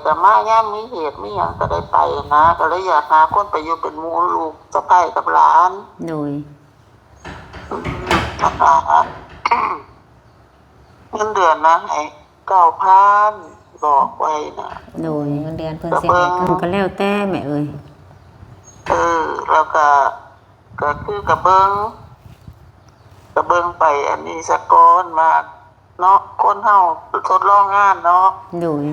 ກໍມາຍາມມີເຫດມີຫຍັງກໍໄດ້ໄປນະ ກໍເລີຍຢາກຫາຄົນໄປຢູ່ເປັນໝູ່ລູກສະໃພ້ກັບຫຼານ. ໂດຍ. ເງິນເດືອນນະໃຫ້ເກົ້າພັນ ບອກໄວ້ນະ. ໂດຍ. ເງິນເດືອນເພິ່ນຊິໃຫ້ເທົ່າໃດກໍແລ້ວແຕ່ແມ່ເອີຍ. ເອີ ແລ້ວກໍ ກໍຄືກໍເບິ່ງ ກໍເບິ່ງໄປອັນນີ້ສາກ່ອນວ່າເນາະ ຄົນເຮົາທົດລອງງານເນາະ. ໂດຍ.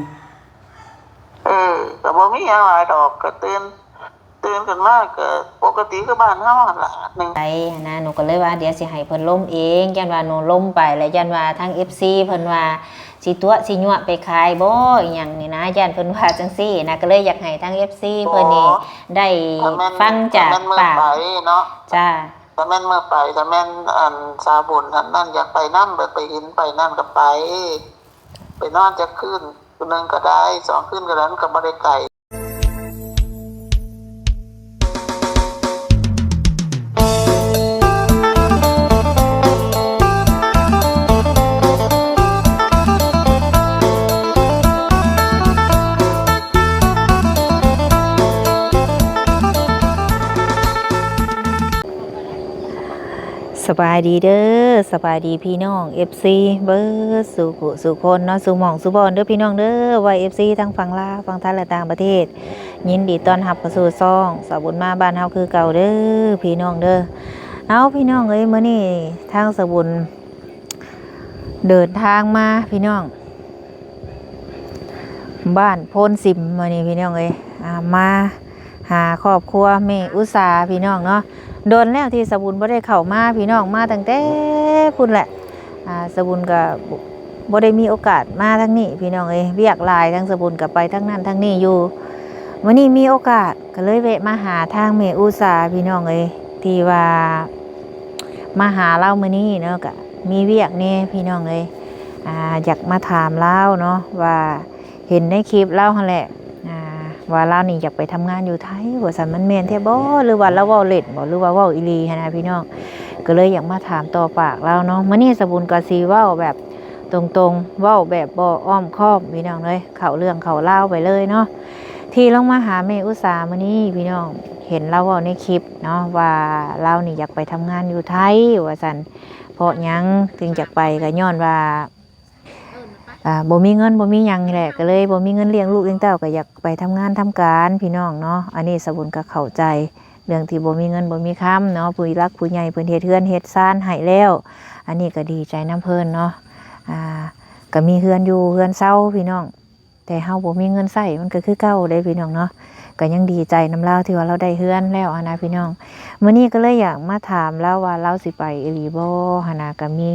ເອີ ກໍບໍ່ມີຫຍັງຫຼາຍດອກ ກໍຕື່ນ ຕື່ນຂຶ້ນມາກໍປົກກະຕິຄືບ້ານເຮົາຫັ້ນລະ ໜຶ່ງໃດຫັ້ນນະ. ໜູກໍເລີຍວ່າດຽວຊິໃຫ້ເພິ່ນລົມເອງ ຢ້ານວ່າໜູລົມໄປແລ້ວ ຢ້ານວ່າທາງເອັຟຊີເພິ່ນວ່າຊິຕົວະຊິຍົວະໄປຂາຍບໍ່ ອີ່ຫຍັງນີ້ນະ ຢ້ານເພິ່ນວ່າຈັ່ງຊີ້ນະ. ກໍເລີຍຢາກໃຫ້ທາງເອັຟຊີເພິ່ນນີ້ ບໍ່ ໄດ້ຟັງຈາກປາກ ຖ້າແມ່ນມື້ໄປເນາະ ຈ້າ ຖ້າແມ່ນມື້ໄປ ຖ້າແມ່ນ ອັນ ສາວບຸນຫັ້ນນັ້ນ ຢາກໄປນຳ ໄປ ໄປເຫັນໄປນັ້ນກໍໄປ ໄປນອນຈັກຄືນ ຄືນໜຶ່ງກໍໄດ້ ສອງຄືນກໍໄດ້ ມັນກໍບໍ່ໄດ້ໄກ. ສະບາຍດີເດີ ສະບາຍດີພີ່ນ້ອງເອັຟຊີເບິດສູ່ຜູ້ສູ່ຄົນເນາະ ສູ່ໝ່ອງສູ່ບ່ອນເດີພີ່ນ້ອງເດີ ວ່າເອັຟຊີທັງຝັ່ງລາວ ຝັ່ງໄທ ແລະ ຕ່າງປະເທດ ຍິນດີຕ້ອນຮັບເຂົ້າສູ່ຊ່ອງສາວບຸນມາບ້ານເຮົາຄືເກົ່າເດີພີ່ນ້ອງເດີ. ເອົາ ພີ່ນ້ອງເອີຍ ມື້ນີ້ທາງສາວບຸນເດີນທາງມາພີ່ນ້ອງ ບ້ານໂພນສິມມື້ນີ້ພີ່ນ້ອງເອີຍ ອ່າ ມາຫາຄອບຄົວແມ່ອຸສາພີ່ນ້ອງເນາະ. ດົນແລ້ວທີ່ສາວບຸນບໍ່ໄດ້ເຂົ້າມາພີ່ນ້ອງ ມາຕັ້ງແຕ່ພຸ້ນແຫຼະ ອ່າ ສາວບຸນກໍບໍ່ໄດ້ມີໂອກາດມາທາງນີ້ພີ່ນ້ອງເອີຍ ວຽກຫຼາຍ ທາງສາວບຸນກໍໄປທາງນັ້ນທາງນີ້ຢູ່. ມື້ນີ້ມີໂອກາດກໍເລີຍແວະມາຫາທາງແມ່ອຸສາພີ່ນ້ອງເອີຍ ທີ່ວ່າມາຫາລາວມື້ນີ້ເນາະ ກໍມີວຽກແດ່ພີ່ນ້ອງເອີຍ ອ່າ ຢາກມາຖາມລາວເນາະ ວ່າເຫັນໃນຄລິບລາວຫັ້ນແຫຼະ ອ່າ ວ່າລາວນີ້ຢາກໄປທຳງານຢູ່ໄທວ່າຊັ້ນ ມັນແມ່ນແທ້ບໍ່ ຫຼືວ່າລາວເວົ້າເລ່ນບໍ່ ຫຼືວ່າເວົ້າອີ່ຫຼີຫັ້ນນະພີ່ນ້ອງ. ກໍເລີຍຢາກມາຖາມຕໍ່ປາກລາວເນາະ. ມື້ນີ້ສາວບຸນກໍຊິເວົ້າແບບຕົງໆ ເວົ້າແບບບໍ່ອ້ອມຄ້ອມພີ່ນ້ອງເອີຍ ເຂົ້າເລື່ອງເຂົ້າລາວໄປເລີຍເນາະ. ທີ່ລົງມາຫາແມ່ອຸສາມື້ນີ້ພີ່ນ້ອງ ເຫັນລາວເວົ້າໃນຄລິບເນາະ ວ່າລາວນີ້ຢາກໄປທຳງານຢູ່ໄທວ່າຊັ້ນ. ເພາະຫຍັງຈຶ່ງຢາກໄປ ກໍຍ້ອນວ່າ ອ່າ ບໍ່ມີເງິນບໍ່ມີຫຍັງນີ້ແຫຼະ ກໍເລີຍບໍ່ມີເງິນລ້ຽງລູກລ້ຽງເຕົ້າ ກໍຢາກໄປທຳງານທຳການພີ່ນ້ອງເນາະ. ອັນນີ້ສາວບຸນກໍເຂົ້າໃຈ ເລື່ອງທີ່ບໍ່ມີເງິນບໍ່ມີຄຳເນາະ ຜູ້ຫຼັກຜູ້ໃຫຍ່ເພິ່ນເຮັດເຮືອນເຮັດຊານໃຫ້ແລ້ວ ອັນນີ້ກໍດີໃຈນຳເພິ່ນເນາະ. ອ່າ ກໍມີເຮືອນຢູ່ເຮືອນເຊົາພີ່ນ້ອງ ແຕ່ເຮົາບໍ່ມີເງິນໃຊ້ ມັນກໍຄືເກົ່າເດ້ພີ່ນ້ອງເນາະ. ກໍຍັງດີໃຈນຳລາວທີ່ວ່າລາວໄດ້ເຮືອນແລ້ວຫັ້ນນະພີ່ນ້ອງ. ມື້ນີ້ກໍເລີຍຢາກມາຖາມລາວວ່າລາວຊິໄປອີ່ຫຼີບໍ່ຫັ້ນນະ. ກໍມີ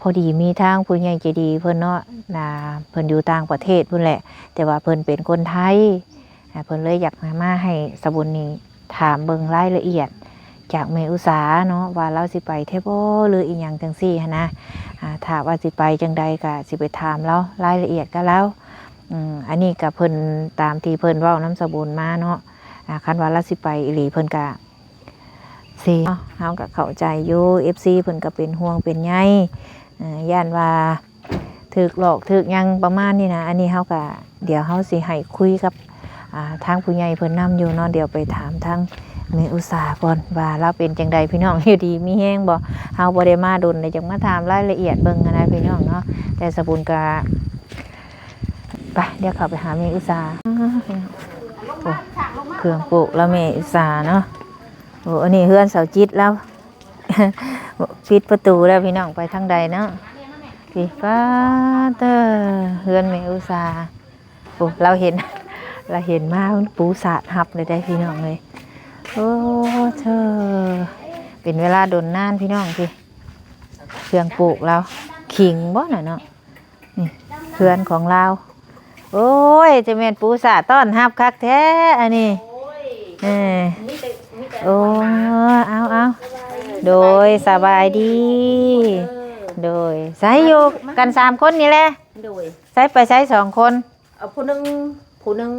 ພໍດີມີທາງຜູ້ໃຫຍ່ໃຈດີເພິ່ນເນາະ ນາ ເພິ່ນຢູ່ຕ່າງປະເທດພຸ້ນແຫຼະ ແຕ່ວ່າເພິ່ນເປັນຄົນໄທ ອ່າ ເພິ່ນເລີຍຢາກມາໃຫ້ສາວບຸນນີ້ຖາມເບິ່ງລາຍລະອຽດຈາກແມ່ອຸສາເນາະ ວ່າລາວຊິໄປແທ້ບໍ່ ຫຼືອີ່ຫຍັງຈັ່ງຊີ້ຫັ້ນນະ. ອ່າ ຖ້າວ່າຊິໄປຈັ່ງໃດກໍຊິໄປຖາມລາວລາຍລະອຽດກັບລາວ. ອືມ ອັນນີ້ກໍເພິ່ນ ຕາມທີ່ເພິ່ນເວົ້ານຳສາວບຸນມາເນາະ ອ່າ ຄັນວ່າລາວຊິໄປອີ່ຫຼີ ເພິ່ນກໍຊິ ເຮົາກໍເຂົ້າໃຈຢູ່ ເອັຟຊີເພິ່ນກໍເປັນຫ່ວງເປັນໃຍ ເອີ ຢ້ານວ່າຖືກຫຼອກຖືກຫຍັງປະມານນີ້ນະ. ອັນນີ້ເຮົາກໍ ດຽວເຮົາຊິໃຫ້ຄຸຍກັບ ອ່າ ທາງຜູ້ໃຫຍ່ເພິ່ນນຳຢູ່ເນາະ. ດຽວໄປຖາມທາງແມ່ອຸສາກ່ອນວ່າລາວເປັນຈັ່ງໃດພີ່ນ້ອງ ຢູ່ດີມີແຮງບໍ່. ເຮົາບໍ່ໄດ້ມາດົນເລີຍ ຈັ່ງມາຖາມລາຍລະອຽດເບິ່ງຫັ້ນນະພີ່ນ້ອງເນາະ. ແຕ່ສາວບຸນກໍ ໄປ ດຽວເຂົ້າໄປຫາແມ່ອຸສາ. ໂອ້ ເຄື່ອງປູກລາວແມ່ອຸສາເນາະ. ໂອ້ ອັນນີ້ເຮືອນສາວຈິດລາວ ປິດປະຕູແລ້ວພີ່ນ້ອງ ໄປທາງໃດເນາະ. ພີ້ ປາດເຕີ ເຮືອນແມ່ອຸສາ. ໂອ້ ລາວເຫັນ ລາວເຫັນມາ ປູສາດຮັບເລີຍເດ້ພີ່ນ້ອງເອີຍ. ໂອ້ເທີ ເປັນເວລາດົນນານພີ່ນ້ອງ. ພີ້ ເຄື່ອງປູກລາວ ຂີງບໍ່ນະເນາະ. ນີ້ເຮືອນຂອງລາວ. ໂອ້ຍ ຈະແມ່ນປູສາດຕ້ອນຮັບຄັກແທ້ອັນນີ້. ໂອ້ຍ ເອີ ມີແຕ່ ມີແຕ່ ໂອ້ ເອົາໆ ໂດຍ ສະບາຍດີ. ເອີ ໂດຍ ໃສຢູ່ກັນສາມຄົນນີ້ແຫຼະ. ໂດຍ ໃສໄປໃສສອງຄົນ. ເອົາຜູ້ໜຶ່ງ ຜູ້ໜຶ່ງ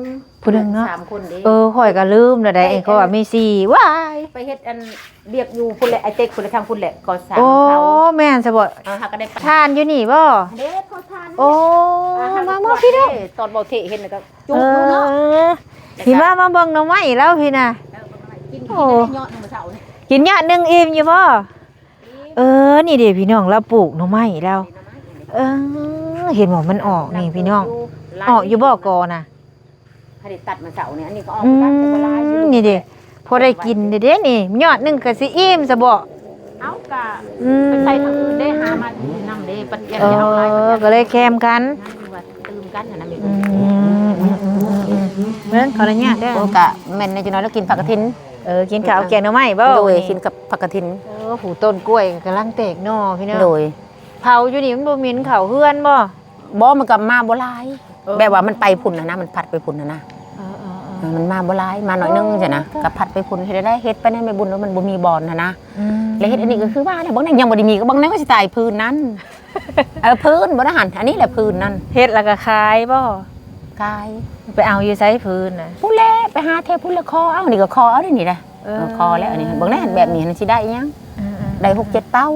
ຜູ້ໜຶ່ງເນາະ ສາມຄົນເດ້. ເອີ ຂ້ອຍກໍລືມແລ້ວໃດ໋ ຂ້ອຍວ່າມີສີ່ ວ້າຍ ໄປເຮັດອັນວຽກຢູ່ພຸ້ນແຫຼະ ໄອ້ເຕັກພຸ້ນແຫຼະ ທາງພຸ້ນແຫຼະ ກໍ່ສ້າງເຂົາ. ໂອ້ ແມ່ນຊະບໍ? ເອີ ເຮົາກໍໄດ້ ທ່ານຢູ່ນີ້ບໍ? ເດ້ ຂໍທ່ານ. ໂອ້ ມາໆ ພີ່ນ້ອງ ຕອນເບົາເທເຫັນແລ້ວກໍຈຸກຢູ່ເນາະ. ເອີ ພີ່ ມາ ມາເບິ່ງໜໍ່ໄມ້ລາວພີ່ນະ. ເອີ ເບິ່ງໜໍ່ໄມ້ ກິນ ໂອ້ ກິນໄດ້ຍອດໜຶ່ງມື້ເຊົ້ານີ້ ກິນຍອດໜຶ່ງອີ່ມຢູ່ບໍ? ເອີ ນີ້ເດ້ພີ່ນ້ອງ ລາວປູກໜໍ່ໄມ້ລາວ. ເອີ ເຫັນບໍ່ ມັນອອກນີ້ພີ່ນ້ອງ. ອອກຢູ່ບໍ່ກໍນະ? ໃຫ້ໄດ້ຕັດມາເຊົ້ານີ້ ອັນນີ້ກໍອອກຄືກັນ ແຕ່ບໍ່ຫຼາຍຢູ່. ນີ້ເດ້ ພໍໄດ້ກິນເດ້ນີ້ ຍອດໜຶ່ງກໍຊິອີ່ມຊະບໍ? ເອົາ ກະ ອືມ ໄປໃສ່ທາງອື່ນເດ້ ຫາມານຳເດ້ ປັດ ເອີ ເອົາຫຼາຍ ກໍເລີຍແຄມກັນ ຕື່ມກັນຫັ້ນນະ. ອືມ ເບິ່ງ ຂໍອະນຸຍາດເດີ. ໂອ້ ກະແມ່ນແດ່ ຈັກໜ້ອຍແລ້ວກິນຜັກກະຖິນ. ເອີ ກິນເຂົ້າແກງໜໍ່ໄມ້ບໍ? ໂດຍ ກິນກັບຜັກກະຖິນ. ເອີ ຜູ້ຕົ້ນກ້ວຍກຳລັງແຕກໜໍ່ພີ່ນ້ອງ. ໂດຍ ເຜົາຢູ່ນີ້ມັນບໍ່ເໝັນເຂົ້າເຮືອນບໍ? ບໍ່ ມັນກໍມາບໍ່ຫຼາຍ. ເອີ ແບບວ່າມັນໄປພຸ້ນນະນະ ມັນພັດໄປພຸ້ນນະນະ. ເອີໆໆ ເອີ ມັນມາບໍ່ຫຼາຍ ມາໜ້ອຍໜຶ່ງຊີ້ນະ. ໂອ້ ກໍພັດໄປພຸ້ນ ເຮັດໄດ້ ເຮັດໄປໃນແມ່ບຸນ ມັນບໍ່ມີບ່ອນຫັ້ນນະ. ອືມ ແລ້ວເຮັດອັນນີ້ກໍຄືວ່າແຫຼະ ເບິ່ງນະ ຍັງບໍ່ໄດ້ມີ ກໍເບິ່ງນະ ວ່າຊິຕາຍພື້ນນັ້ນ. ເອີ ພື້ນບໍ່ໄດ້ຫັ້ນ ອັນນີ້ແຫຼະພື້ນນັ້ນ. ເຮັດແລ້ວກໍຂາຍບໍ? ຂາຍ. ໄປເອົາຢູ່ໃສພື້ນນະ? ພຸ້ນແຫຼະ ໄປຫາແຖວພຸ້ນແຫຼະ ຂໍເອົາ ນີ້ກໍຂໍເອົາເດ້ນີ້ນະ. ເອີ ເອີ ຂໍແລ້ວ ອັນນີ້ເບິ່ງແດ່ ແບບນີ້ມັນຊິໄດ້ຫຍັງ? ເອີໆໆ ໄດ້ຫົກເຈັດເຕົ້າ.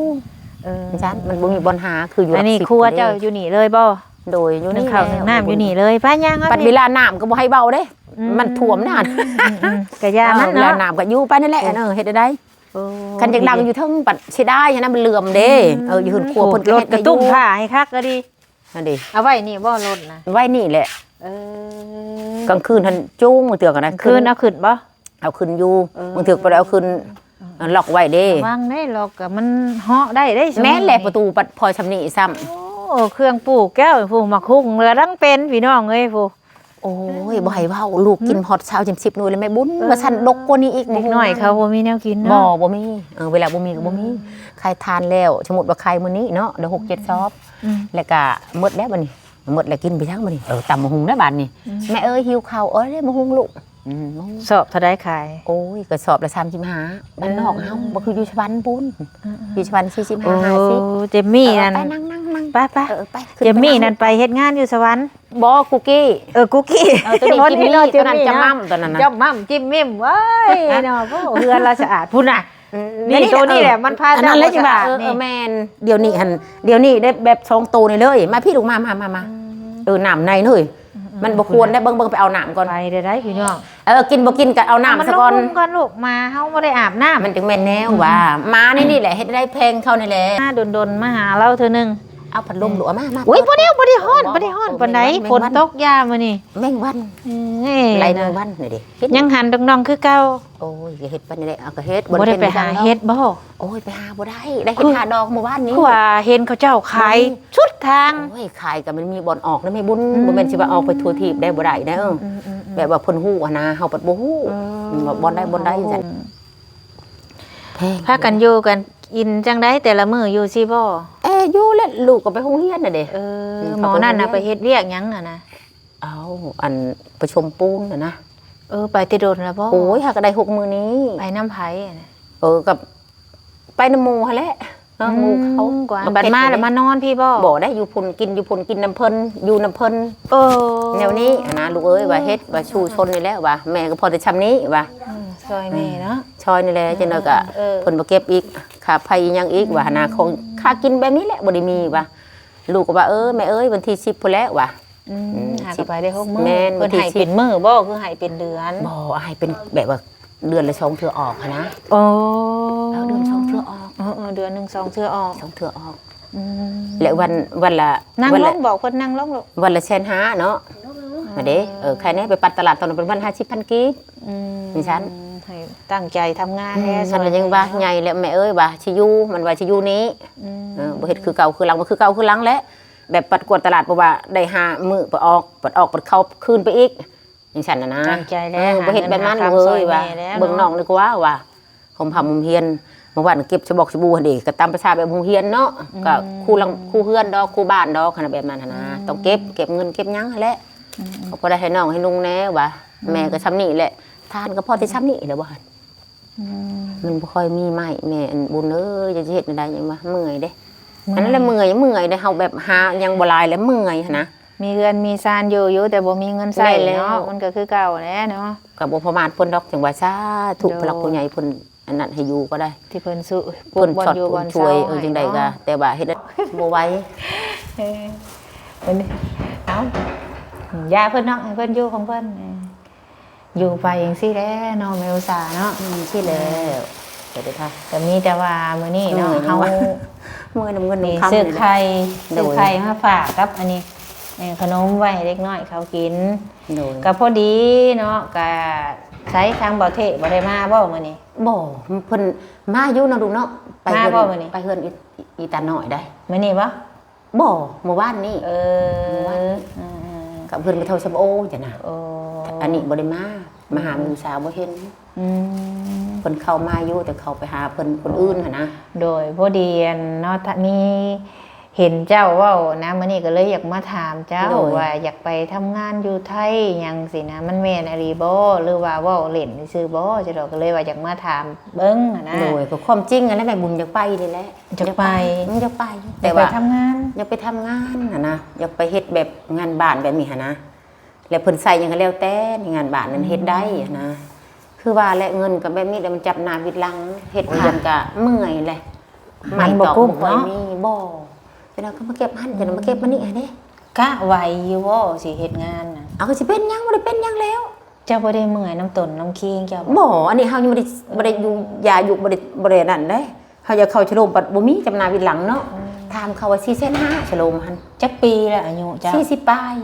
ເອີ ຈັ່ງຊັ້ນ ມັນບໍ່ມີບ່ອນຫາ ຄືຢູ່ຫຼັກສິບ. ອັນນີ້ຄົວເຈົ້າຢູ່ນີ້ເລີຍບໍ? ໂດຍ ຢູ່ນີ້ ໜຶ້ງເຂົ້າໜຶ້ງນ້ຳຢູ່ນີ້ເລີຍ ໄປຫຍັງ ບັດເວລານ້ຳກໍບໍ່ໃຫ້ເວົ້າເດ້. ອືມ ມັນຖ້ວມນະ. ອືມໆ ກະຢ່າມັນເນາະ ເວລານ້ຳກໍຢູ່ໄປນັ້ນແຫຼະ. ເອີ ເຮັດໄດ້. ໂອ້ ຄັນຢາກດັງຢູ່ເທິງບັດເສຍດາຍຫັ້ນນະ ມັນເຫຼື່ອມເດ້. ອືມ ເອີ ຢູ່ເຮືອນຄົວເພິ່ນກໍເຮັດໃຫ້ຢູ່ ໂອ້ ໂກດຕູ້ຜ້າໃຫ້ຄັກກໍດີ. ຫັ້ນເດ້ ເອົາໄວ້ນີ້ບໍ່ລົດນະ? ໄວ້ນີ້ແຫຼະ. ເອີ ກາງຄືນຫັ້ນຈູງ ບາງເທື່ອກໍນະ ກາງຄືນເອົາຂຶ້ນບໍ່? ເອົາຂຶ້ນຢູ່. ເອີ ບາງເທື່ອກໍບໍ່ໄດ້ເອົາຂຶ້ນ. ເອີ ລັອກໄວ້ເດ້ ລະວັງເດ້ ລັອກກໍມັນເຫາະໄດ້ເດ້. ແມ່ນແຫຼະ ປະຕູປັດພໍຊ່ຳນີ້ຊ້ຳ. ໂອ້ ເຄື່ອງປູກແກ້ວ ຜູ້ໝາກຮຸ່ງເຫຼືອດັງເປັນ ພີ່ນ້ອງເອີຍ ຜູ້. ໂອ້ຍ ອືມ ບໍ່ໃຫ້ເວົ້າ ລູກກິນ ອືມ ຮອດຊາວ ສິບໜ່ວຍແລ້ວແມ່ບຸນ. ເອີ ວ່າຊັ້ນ ດົກກວ່ານີ້ອີກ ເດັກນ້ອຍເຂົາບໍ່ມີແນວກິນເນາະ. ບໍ່ ບໍ່ມີ. ເອີ ເວລາບໍ່ມີກໍບໍ່ມີ. ອືມ ຂາຍທານແລ້ວ ສົມມຸດວ່າຂາຍມື້ນີ້ເນາະ ໄດ້ຫົກເຈັດຊອບ. ອືມ ແລ້ວກໍໝົດແລ້ວບັດນີ້ ໝົດແລ້ວກິນໄປຫຍັງບັດນີ້? ເອີ ຕຳບັກຫຸ່ງແລ້ວບັດນີ້. ອືມ ແມ່ເອີຍ ຫິວເຂົ້າ. ເອີ ໄດ້ບັກຫຸ່ງລູກ. ອືມ ສອບເທົ່າໃດຂາຍ? ໂອ້ຍ ກະສອບລະສາມສິບຫ້າ ບ້ານນອກເຮົາ ອືມ ບໍ່ຄືຢູ່ສະຫວັນພຸ້ນ. ອືມໆ ຢູ່ສະຫວັນສີ່ສິບຫ້າ ໂອ້ ຫ້າສິບ. ເຈມມີ່ນັ້ນ ເອີ ໄປ ນັ່ງໆໆ ໄປໆ ເອີ ໄປ ເຈມມີ່ນັ້ນໄປເຮັດງານຢູ່ສະຫວັນ. ບໍ່ ກຸກກີ້. ເອີ ກຸກກີ້. ເອີ ໂຕນີ້ ເຈມມີ່ ຈິມມີ່ ໂຕນັ້ນ ເຈມມາມ ໂຕນັ້ນນະ ຈຳໝໍ້າ ຈິມມິ້ມ ເອີຍເນາະ. ໂອ້ ເຮືອນລາວສະອາດພຸ້ນນະ. ອືມ ນີ້ ນີ້ ໂຕນີ້ແຫຼະ ແຫຼະ ມັນພາເຈົ້າບໍ່ສະອາດນີ້. ເອີ ແມ່ນ ດຽວນີ້ຫັ້ນ ດຽວນີ້ໄດ້ແບບສອງໂຕນີ້ເລີຍ. ມາພີ້ລູກ ມາ ມາ ມາ ມາ. ອືມ ເອີ ນ້ຳໃນເລີຍ. ອືມໆ ມັນບໍ່ຄວນໄດ້ ເບິ່ງໆ ໄປເອົານ້ຳກ່ອນ. ໄປເດີໄດ້ພີ່ນ້ອງ. ເອີ ກິນບໍ່ກິນກໍເອົານ້ຳຊະກ່ອນ. ມັນລົງຮຸ່ມກ່ອນລູກ ໝາເຮົາບໍ່ໄດ້ອາບນ້ຳ. ມັນຈຶ່ງແມ່ນແນວວ່າ ອືມໆ ໝາໃນນີ້ແຫຼະ ເຮັດໃຫ້ໄດ້ແພງເຂົານີ້ແຫຼະ. ມາດົນໆ ມາຫາລາວເທື່ອໜຶ່ງ. ເອົາພັດລົມ ອືມ ດູ ເອົາມາ ມາ ໂອ້ຍ ບໍ່ໄດ້ ບໍ່ໄດ້ຮ້ອນ ບໍ່ໄດ້ຮ້ອນປານໃດ. ຝົນຕົກຢາມື້ນີ້. ແມງວັນ. ເອີຍ ໄລ່ແມງວັນນີ້ເດ້. ຍັງຫັນດອງໆຄືເກົ່າ. ໂອ້ຍ ກໍເຮັດໄປນີ້ແຫຼະ. ເອົາ ກໍເຮັດ ບໍ່ໄດ້ໄປຫາເຫັດບໍ່? ໂອ້ຍ ໄປຫາບໍ່ໄດ້ ໄດ້ເຫັດຫ້າດອກມື້ວານນີ້. ຄືວ່າເຫັນເຂົາເຈົ້າຂາຍສຸດທາງ. ໂອ້ຍ ຂາຍກໍມັນມີບ່ອນອອກນະແມ່ບຸນ. ອືມ ບໍ່ແມ່ນຊິວ່າອອກໄປທົ່ວທີບໄດ້ ບໍ່ໄດ້ເດີ. ອືມໆໆໆ ແບບວ່າເພິ່ນຮູ້ຫັ້ນນະ ເຮົາພັດບໍ່ຮູ້. ເອີ ວ່າບ່ອນໃດບ່ອນໃດຈັ່ງຊັ້ນ. ແພງ ພາກັນຢູ່ກັນກິນຈັ່ງໃດແຕ່ລະມື້ ຢູ່ຊີ້ບໍ່? ເອີ ຢູ່ແຫຼະ ລູກກໍໄປໂຮງຮຽນນະເດ້. ເອີ ອືມ ໝໍນັ້ນນະໄປເຮັດວຽກຫຍັງຫັ້ນນະ? ເອົາ ອັນປະຊຸມປູນຫັ້ນນະ. ເອີ ໄປແຕ່ດົນແລ້ວບໍ່? ໂອ້ຍ ຫາກໍໄດ້ຫົກມື້ນີ້. ໄປນຳໃຜຫັ້ນນະ? ເອີ ກັບໄປນຳໝູ່ຫັ້ນແຫຼະ. ເອີ ອືມ ໝູ່ເຂົາ. ບັດມາແລ້ວມານອນພີ້ບໍ່? ບໍ່ໄດ້ ຢູ່ພຸ້ນ ກິນຢູ່ພຸ້ນ ກິນນຳເພິ່ນ ຢູ່ນຳເພິ່ນ. ເອີ ແນວນີ້ຫັ້ນນະ ລູກເອີຍ ວ່າເຮັດ ວ່າສູ້ຊົນນີ້ແຫຼະ ວ່າແມ່ກໍພໍແຕ່ຊ່ຳນີ້ວ່າ. ອືມ ຊ່ອຍແມ່ເນາະ. ອືມ ຊ່ອຍນີ້ແຫຼະ. ອືມ ຈັ່ງໃດກໍ ເອີ ເພິ່ນບໍ່ເກັບອີກ ຄ່າໄຟອີຫຍັງອີກ ອືມ ວ່າຫັ້ນນະ. ຂອງຄ່າກິນແບບນີ້ແຫຼະ ບໍ່ໄດ້ມີວ່າ. ລູກກໍວ່າ ເອີ ແມ່ເອີຍ ວັນທີສິບພຸ້ນແຫຼະວ່າ. ອືມ ອືມ ຫາກໍໄປໄດ້ຫົກມື້. ແມ່ນ ເພິ່ນໃຫ້ເປັນມື້ບໍ່ ຄືໃຫ້ເປັນເດືອນ? ບໍ່ ໃຫ້ເປັນແບບວ່າເດືອນລະສອງເທື່ອອອກຫັ້ນນະ. ໂອ້ ເອີ ເດືອນສອງເທື່ອອອກ. ເອີໆ ເດືອນໜຶ່ງສອງເທື່ອອອກ. ສອງເທື່ອອອກ. ອືມ ແລະ ວັນ ວັນລະ ນັ່ງລົງ ບອກເພິ່ນນັ່ງລົງລູກ. ວັນລະແສນຫ້າເນາະ. ມາເດ້. ເອີ ໃຄແນ່ ໄປປັດຕະຫຼາດຕອນນັ້ນເປັນວັນຫ້າສິບພັນກີບ. ອືມ ຈັ່ງຊັ້ນ. ໃຫ້ຕັ້ງໃຈທຳງານແດ່. ອືມ ມັນກໍຍັງວ່າໃຫຍ່ແລ້ວແມ່ເອີຍ ວ່າຊິຢູ່ ມັນວ່າຊິຢູ່ນີ້. ອືມ ເອີ ບໍ່ເຮັດຄືເກົ່າຄືຫຼັງ ບໍ່ຄືເກົ່າຄືຫຼັງແຫຼະ. ແບບປັດກວດຕະຫຼາດ ເພາະວ່າໄດ້ຫ້າມື້ໄປອອກ ບັດອອກ ບັດເຂົ້າຄືນໄປອີກ ຈັ່ງຊັ້ນນະນະ. ຕັ້ງໃຈແລ້ວ. ເອີ ບໍ່ເຮັດແບບນັ້ນເລີຍວ່າ ເບິ່ງນ້ອງດີກວ່າວ່າ ຫົ່ມຜ້າຫົ່ມຮຽນ ເມື່ອວານເກັບສະບອກສະບູຫັ້ນເດ ກໍຕາມພາສາແບບໂຮງຮຽນເນາະ. ອືມ ກໍຄູ່ຫຼັງຄູ່ເຮືອນດອກ ຄູ່ບ້ານດອກ ຫັ້ນນະ ແບບນັ້ນຫັ້ນນະ. ອືມ ຕ້ອງເກັບ ເກັບເງິນເກັບຫຍັງຫັ້ນແຫຼະ. ອືມໆ ກໍພໍໄດ້ໃຫ້ນ້ອງໃຫ້ນຸ່ງແດ່ວ່າ. ອືມ ແມ່ກໍຊ່ຳນີ້ແຫຼະ ທານກໍພໍແຕ່ຊ່ຳນີ້ແຫຼະວ່າ. ອືມ ມັນບໍ່ຄ່ອຍມີໄມ້ ແມ່ ອັນ ບຸນເອີຍ ຈະເຮັດແນວໃດຫຍັງວະ ເມື່ອຍເດ້. ອັນນັ້ນແຫຼະ ເມື່ອຍ ເມື່ອຍເດ້. ເຮົາແບບຫາຫຍັງບໍ່ຫຼາຍແລ້ວເມື່ອຍຫັ້ນນະ. ມີເຮືອນມີຊານຢູ່ຢູ່ ແຕ່ບໍ່ມີເງິນໃຊ້ແຫຼະເນາະ ແມ່ນແລ້ວ ມັນກໍຄືເກົ່າແຫຼະເນາະ ກໍບໍ່ປະມາດເພິ່ນດອກ ຈັ່ງວ່າສາທຸ ໂດຍ ຜູ້ຫຼັກຜູ້ໃຫຍ່ເພິ່ນອັນນັ້ນໃຫ້ຢູ່ກໍໄດ້ ທີ່ເພິ່ນຊຸ ເພິ່ນຊ່ອຍເພິ່ນຊ່ວຍ ເອີ ຈັ່ງໃດກໍ ແຕ່ວ່າເຮັດບໍ່ໄຫວ ເອີ ເພິ່ນ ເອົາ ຢ່າເພິ່ນເນາະ ໃຫ້ເພິ່ນຢູ່ຂອງເພິ່ນ ເອີ ຢູ່ໄປຈັ່ງຊີ້ແຫຼະເນາະ ແມ່ອຸດສາເນາະ ອືມ ຊີ້ແຫຼະ ເອີ ກໍມີແຕ່ວ່າມື້ນີ້ເນາະ ເຮົາ ເມື່ອຍນຳເງິນນຳຄຳ ຊື້ໄຂ່ ຊື້ໄຂ່ມາຝາກກັບອັນນີ້ ເອີ ຂະໜົມໄວ້ໃຫ້ເດັກນ້ອຍເຂົາກິນ ໂດຍ ກໍພໍດີເນາະ ກໍໃສທາງບໍ່ເທ ບໍ່ໄດ້ມາບໍ່ມື້ນີ້? ບໍ່ ເພິ່ນມາຢູ່ເນາະ ລູກເນາະ ໄປ ມາບໍ່ມື້ນີ້? ໄປເຮືອນອີ ອີຕານ້ອຍໄດ໋ ມື້ນີ້ບໍ່? ບໍ່ ມື້ວານນີ້ ເອີ ມື້ວານນີ້ ອືມໆ ກັບເພິ່ນໄປເທົ່າຊຳໂອຈັ່ງນະ ໂອ້ ອັນນີ້ບໍ່ໄດ້ມາ ມາຫາ ອືມ ມື້ເຊົ້າບໍ່ເຫັນ ອືມ ເພິ່ນເຂົ້າມາຢູ່ ແຕ່ເຂົ້າໄປຫາເພິ່ນຄົນອື່ນຫັ້ນນະ ໂດຍ ພໍດີອັນເນາະ ມີເຫັນເຈົ້າເວົ້ານະ ມື້ນີ້ກໍເລີຍຢາກມາຖາມເຈົ້າ ໂດຍ ວ່າຢາກໄປທຳງານຢູ່ໄທຫຍັງຊີ້ນະ ມັນແມ່ນອີ່ຫຼີບໍ່ ຫຼືວ່າເວົ້າເລ່ນຊື່ໆບໍ່ ເຈົ້າດອກ ກໍເລີຍວ່າຢາກມາຖາມເບິ່ງຫັ້ນນະ ໂດຍ ກໍຄວາມຈິງຫັ້ນແຫຼະ ແມ່ບຸນຢາກໄປນີ້ແຫຼະ ຢາກໄປ ຢາກໄປ ອືມ ຢາກໄປ ແຕ່ວ່າຢາກໄປທຳງານ ຢາກໄປທຳງານຫັ້ນນະ ຢາກໄປເຮັດແບບງານບ້ານແບບນີ້ຫັ້ນນະ ແລ້ວເພິ່ນໃສ່ຫຍັງກໍແລ້ວແຕ່ ໃນງານບ້ານນັ້ນເຮັດໄດ້ຫັ້ນນະ ອືມ ຄືວ່າແຫຼະ ເງິນກໍແບບນີ້ແຫຼະ ມັນຈັບໜ້າບິດຫຼັງ ເຮັດວຽກກໍເມື່ອຍແຫຼະ ໄມ້ຕອກບໍ່ຄ່ອຍມີ ບໍ່ ເປັນເອົາກໍມາເກັບຫັ້ນ ຈະມາເກັບມານີ້ຫັ້ນເດ້ ກະໄວຢູ່ບໍ່ ຊິເຮັດງານນະ? ເອົາ ກໍຊິເປັນຫຍັງ ບໍ່ໄດ້ເປັນຫຍັງແລ້ວ ເຈົ້າບໍ່ໄດ້ເມື່ອຍນຳຕົນນຳຄີງເຈົ້າບໍ່? ບໍ່ ອັນນີ້ເຮົາຍັງບໍ່ໄດ້ ບໍ່ໄດ້ຢູ່ຢາຢູ່ ບໍ່ໄດ້ ບໍ່ໄດ້ນັ້ນເດ້ ເຮົາຢາກເຂົ້າຊະໂລມ ບັດບໍ່ມີຈັບໜ້າບິດຫຼັງເນາະ ອືມ ຖາມເຂົາວ່າສີ່ແສນຫ້າ ຊະໂລມຫັ້ນ ຈັກປີແລ້ວອາຍຸເຈົ້າ? ສີ່ສິບປາຍ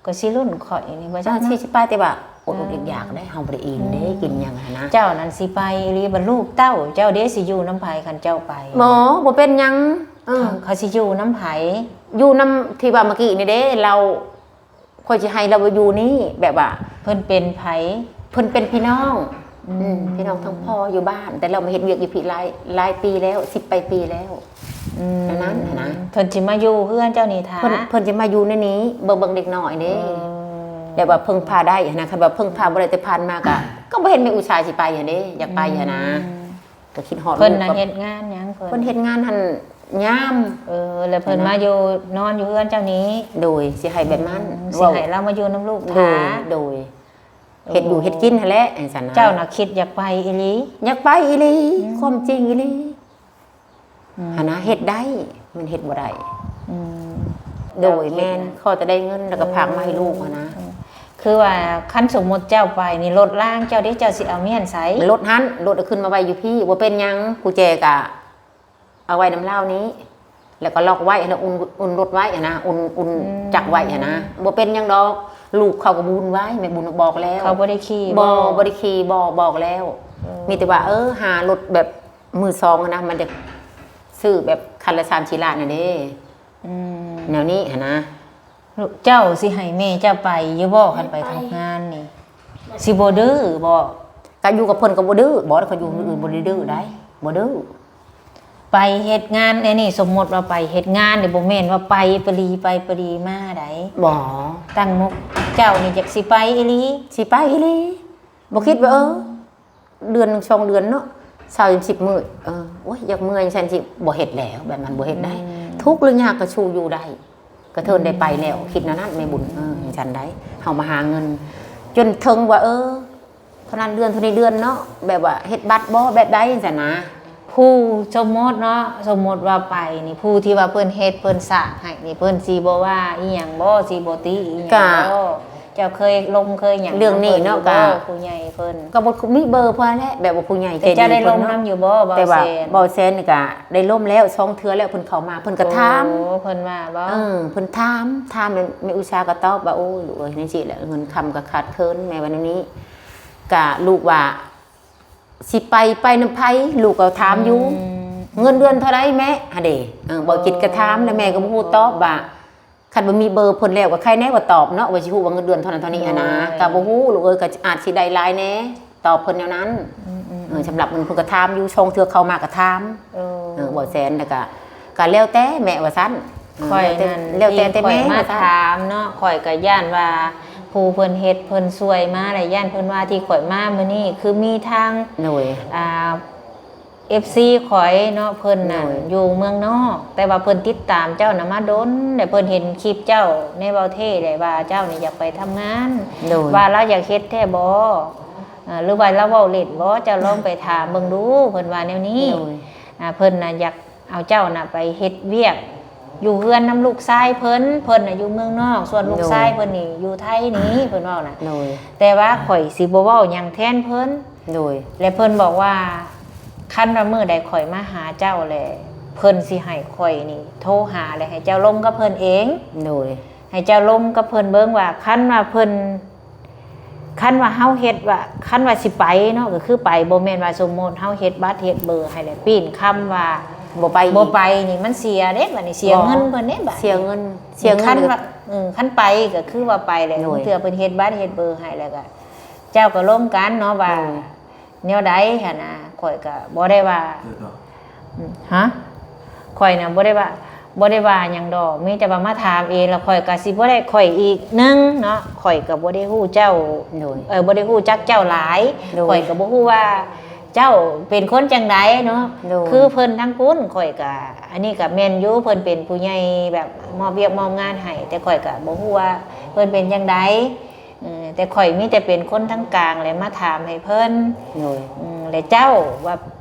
ກໍຊິລຸ້ນຂ້ອຍນີ້ບໍ່ຈັກເນາະ ສີ່ສິບປາຍ ແຕ່ວ່າອົດໆຢາກໆເດ້ ເຮົາບໍ່ໄດ້ອີງເດ້ ອືມ ກິນຫຍັງຫັ້ນນະ ເຈົ້ານັ້ນຊິໄປອີ່ຫຼີ ບັດລູກເຕົ້າເຈົ້າເດ້ ຊິຢູ່ນຳໃຜຄັນເຈົ້າໄປ? ບໍ່ ບໍ່ເປັນຫຍັງ ເອີ ເຂົາ ເຂົາຊິຢູ່ນຳໃຜ? ຢູ່ນຳທີ່ວ່າເມື່ອກີ້ນີ້ເດ້ ລາວ ຂ້ອຍຊິໃຫ້ລາວຢູ່ນີ້ ແບບວ່າ ເພິ່ນເປັນໃຜ? ເພິ່ນເປັນພີ່ນ້ອງ ອືມ ອືມ ພີ່ນ້ອງທາງພໍ່ຢູ່ບ້ານ ແຕ່ລາວມາເຮັດວຽກຢູ່ພີ້ຫຼາຍ ຫຼາຍປີແລ້ວ ສິບປາຍປີແລ້ວ ອືມ ແນວນັ້ນຫັ້ນນະ ເພິ່ນຊິມາຢູ່ເຮືອນເຈົ້ານີ້ຖ້າ ເພິ່ນ ເພິ່ນຊິມາຢູ່ໃນນີ້ ເບິ່ງ ເບິ່ງເດັກນ້ອຍເດ້ ເອີ ແບບວ່າເພິ່ງພາໄດ້ຫັ້ນນະ ຄັນວ່າເພິ່ງພາບໍ່ໄດ້ແຕ່ຜ່ານມາກໍ ກໍບໍ່ເຫັນແມ່ອຸດສາຊິໄປຫັ້ນເດ້ ຢາກໄປຫັ້ນນະ ອືມ ກໍຄິດຮອດ ເພິ່ນນະ ເຮັດງານຫຍັງເພິ່ນ? ເພິ່ນເຮັດງານຫັ້ນຍາມ ເອີ ແລ້ວເພິ່ນມາຢູ່ນອນຢູ່ເຮືອນເຈົ້ານີ້ ໂດຍ ຊິໃຫ້ແບບນັ້ນ ອືມ ຊິໃຫ້ລາວມາຢູ່ນຳລູກ ໂດຍ ຖ້າ ໂດຍ ເຮັດຢູ່ເຮັດກິນຫັ້ນແຫຼະ ຈັ່ງຊັ້ນນະ ເຈົ້ານະຄິດຢາກໄປອີ່ຫຼີ? ຢາກໄປອີ່ຫຼີ ອືມ ຄວາມຈິງອີ່ຫຼີ ອືມ ຫັ້ນນະ ເຮັດໄດ້ ມັນເຮັດບໍ່ໄດ້ ອືມ ໂດຍ ແມ່ນ ຂໍແຕ່ໄດ້ເງິນ ແລ້ວກໍຝາກມາໃຫ້ລູກຫັ້ນນະ ອືມ ຄືວ່າຄັນສົມມຸດເຈົ້າໄປນີ້ ລົດລາງເຈົ້າເດ້ ເຈົ້າຊິເອົາມ້ຽນໃສ? ລົດຫັ້ນ ລົດເອົາຂຶ້ນມາໄວ້ຢູ່ພີ້ ບໍ່ເປັນຫຍັງ ກຸນແຈກະເອົາໄວ້ນຳລາວນີ້ ແລ້ວກໍລັອກໄວ້ຫັ້ນນະ ອຸ່ນ ອຸ່ນລົດໄວ້ຫັ້ນນະ ອຸ່ນ ອຸ່ນ ອືມ ຈັກໄວ້ຫັ້ນນະ ບໍ່ເປັນຫຍັງດອກ ລູກເຂົາກໍບຸນໄວ້ ແມ່ບຸນບອກແລ້ວ ເຂົາບໍ່ໄດ້ຂີ່ບໍ່? ບໍ່ ບໍ່ໄດ້ຂີ່ ບໍ່ ບອກແລ້ວ ເອີ ມີແຕ່ວ່າ ເອີ ຫາລົດແບບ ມືສອງຫັ້ນນະ ມັນຈະຊື້ແບບຄັນລະສາມສີ່ລ້ານຫັ້ນເດ້ ອືມ ແນວນີ້ຫັ້ນນະ ເຈົ້າຊິໃຫ້ແມ່ເຈົ້າໄປຢູ່ບໍ່? ຄັນໄປທຳງານນີ້ ຊິບໍ່ດື້ບໍ່? ກໍຢູ່ກັບເພິ່ນກໍບໍ່ດື້ ບໍ່ ເຂົາຢູ່ ອືມ ອື່ນບໍ່ໄດ້ດື້ໃດ ບໍ່ດື້ ໄປເຮັດງານແນວນີ້ ສົມມຸດວ່າໄປເຮັດງານນີ້ ບໍ່ແມ່ນວ່າໄປປະລີໄປປະລີມາໃດ ບໍ່ ຕັ້ງມົກ ເຈົ້ານີ້ຢາກຊິໄປອີ່ຫຼີ ຊິໄປອີ່ຫຼີ ບໍ່ຄິດວ່າ ເອີ ເດືອນໜຶ່ງສອງເດືອນເນາະ ຊາວ ສິບມື້ ເອີ ໂອ້ຍ ຢາກເມື່ອຍ ຈັ່ງຊັ້ນຊິບໍ່ເຮັດແລ້ວ ແບບນັ້ນບໍ່ເຮັດໄດ້ ອືມ ທຸກຫຼືຍາກກໍສູ້ຢູ່ໄດ້ ກະເທີນໄດ້ໄປແລ້ວ ອືມ ຄິດແນວນັ້ນແມ່ບຸນ ເອີ ຈັ່ງຊັ້ນໄດ໋ ເຮົາມາຫາເງິນ ຈົນເຖິງວ່າ ເອີ ເທົ່ານັ້ນເດືອນ ເທົ່ານີ້ເດືອນເນາະ ແບບວ່າເຮັດບັດບໍ່ ແບບໃດ ຈັ່ງຊັ້ນນະ ຜູ້ ສົມມຸດເນາະ ສົມມຸດວ່າໄປນີ້ ຜູ້ທີ່ວ່າເພິ່ນເຮັດເພິ່ນສ້າງໃຫ້ນີ້ ເພິ່ນຊິບໍ່ວ່າອີ່ຫຍັງບໍ່? ຊິບໍ່ຕິອີ່ຫຍັງບໍ່? ເຈົ້າເຄີຍລົມເຄີຍຫຍັງ ເລື່ອງນີ້ເນາະ ນຳເພິ່ນຢູ່ບໍ່ ກໍຜູ້ໃຫຍ່ເພິ່ນ? ກໍບໍ່ມີເບີເພິ່ນແຫຼະ ແບບວ່າຜູ້ໃຫຍ່ໃຈດີ ເຈົ້າໄດ້ລົມນຳຢູ່ບໍ່ ບ່າວແສນ? ແຕ່ວ່າບ່າວແສນນີ້ກໍໄດ້ລົມແລ້ວສອງເທື່ອແລ້ວ ເພິ່ນເຂົ້າມາ ເພິ່ນກໍຖາມ ໂອ້ ເພິ່ນວ່າບໍ່? ເອີ ເພິ່ນຖາມ ຖາມແມ່ອຸດສາກໍຕອບວ່າ ໂອ້ຍ ລູກເອີຍ ຈັ່ງຊີ້ແຫຼະ ເງິນຄຳກໍຂາດເຂີນ ແມ່ວ່າແນວນີ້ ກໍລູກວ່າ ຊິໄປ ໄປນຳໃຜ? ລູກກໍຖາມຢູ່ ອືມ ເງິນເດືອນເທົ່າໃດແມ່? ຫັ້ນເດ ເອີ ບໍ່ຈິດກໍຖາມ ແລ້ວແມ່ກໍບໍ່ຮູ້ຕອບວ່າ ຄັນບໍ່ມີເບີເພິ່ນແລ້ວກໍໃຄແນ່ວ່າຕອບເນາະ ວ່າຊິຮູ້ວ່າເງິນເດືອນເທົ່ານັ້ນເທົ່ານີ້ຫັ້ນນະ ໂດຍ ກໍບໍ່ຮູ້ລູກເອີຍ ກໍອາດຊິໄດ້ຫຼາຍແນ່ ຕອບເພິ່ນແນວນັ້ນ ອືມໆໆ ເອີ ສຳລັບເງິນເພິ່ນກໍຖາມຢູ່ ສອງເທື່ອເຂົ້າມາກໍຖາມ ເອີ ເອີ ເວົ້າແຊນ ແລ້ວກໍ ກໍແລ້ວແຕ່ແມ່ວ່າຊັ້ນ ຂ້ອຍນັ້ນ ແລ້ວແຕ່ ແຕ່ແມ່ ທີ່ຂ້ອຍມາຖາມເນາະ ຂ້ອຍກໍຢ້ານວ່າຜູ້ເພິ່ນເຮັດເພິ່ນຊ່ວຍມາ ແລະ ຢ້ານເພິ່ນວ່າທີ່ຂ້ອຍມາມື້ນີ້ ຄືມີທາງ ໂດຍ ອ່າ ເອັຟຊີຂ້ອຍເນາະ ເພິ່ນນັ້ນ ໂດຍ ຢູ່ເມືອງນອກ ແຕ່ວ່າເພິ່ນຕິດຕາມເຈົ້ານະມາດົນ ແລະເພິ່ນເຫັນຄລິບເຈົ້າໃນເວົ້າເທ ແລະວ່າເຈົ້ານີ້ຢາກໄປທຳງານ ໂດຍ ວ່າລາວຢາກເຮັດແທ້ບໍ່ ເອີ ຫຼືວ່າລາວເວົ້າເລ່ນບໍ່ ເຈົ້າລອງໄປຖາມເບິ່ງດູ ເພິ່ນວ່າແນວນີ້ ໂດຍ ອ່າ ເພິ່ນນະຢາກເອົາເຈົ້ານະໄປເຮັດວຽກຢູ່ເຮືອນນຳລູກຊາຍເພິ່ນ ເພິ່ນນະຢູ່ເມືອງນອກ ສ່ວນລູກຊາຍ ໂດຍ ເພິ່ນນີ້ຢູ່ໄທນີ້ ເພິ່ນເວົ້ານະ ໂດຍ ແຕ່ວ່າຂ້ອຍຊິບໍ່ເວົ້າຫຍັງແທນເພິ່ນ ໂດຍ ແລະເພິ່ນບອກວ່າ ຄັນວ່າມື້ໃດຂ້ອຍມາຫາເຈົ້າແລ້ວ ເພິ່ນຊິໃຫ້ຂ້ອຍນີ້ໂທຫາ ແລະໃຫ້ເຈົ້າລົມກັບເພິ່ນເອງ ໂດຍ ໃຫ້ເຈົ້າລົມກັບເພິ່ນເບິ່ງວ່າ ຄັນວ່າເພິ່ນ ຄັນວ່າເຮົາເຮັດວ່າ ຄັນວ່າຊິໄປເນາະ ກໍຄືໄປ ບໍ່ແມ່ນວ່າສົມມຸດເຮົາເຮັດບັດເຮັດເບີໃຫ້ແລ້ວປີ້ນຄຳວ່າ ບໍ່ໄປອີກ ບໍ່ໄປນີ້ມັນເສຍເດ້ ບັດນີ້ເສຍເງິນເພິ່ນເດ້ ບັດນີ້ ເສຍເງິນ ເສຍເງິນ ຄັນວ່າ ເອີ ຄັນໄປກໍຄືວ່າໄປແຫຼະ ໂດຍ ເທື່ອເພິ່ນເຮັດບັດເຮັດເບີໃຫ້ແລ້ວກໍ ເຈົ້າກໍລົມກັນເນາະວ່າ ໂດຍ ແນວໃດຫັ້ນນະ ຂ້ອຍກໍບໍ່ໄດ້ວ່າ ຮະ ຂ້ອຍນະບໍ່ໄດ້ວ່າ ບໍ່ໄດ້ວ່າຫຍັງດອກ ມີແຕ່ວ່າມາຖາມເອງ ແລ້ວຂ້ອຍກໍຊິບໍ່ໄດ້ ຂ້ອຍອີກໜຶ່ງເນາະ ຂ້ອຍກໍບໍ່ໄດ້ຮູ້ເຈົ້າ ໂດຍ ເອີ ບໍ່ໄດ້ຮູ້ຈັກເຈົ້າຫຼາຍ ໂດຍ ຂ້ອຍກໍບໍ່ຮູ້ວ່າເຈົ້າເປັນຄົນຈັ່ງໃດເນາະ ໂດຍ ຄືເພິ່ນທາງພຸ້ນ ຂ້ອຍກໍ ອັນນີ້ກໍແມ່ນຢູ່ ເພິ່ນເປັນຜູ້ໃຫຍ່ແບບມອບວຽກມອບງານໃຫ້ ແຕ່ຂ້ອຍກໍບໍ່ຮູ້ວ່າເພິ່ນເປັນຈັ່ງໃດ ເອີ ແຕ່ຂ້ອຍມີແຕ່ເປັນຄົນທາງກາງ ແລະມາຖາມໃຫ້ເພິ່ນ ໂດຍ ອືມ ແລະເຈົ້າວ່າ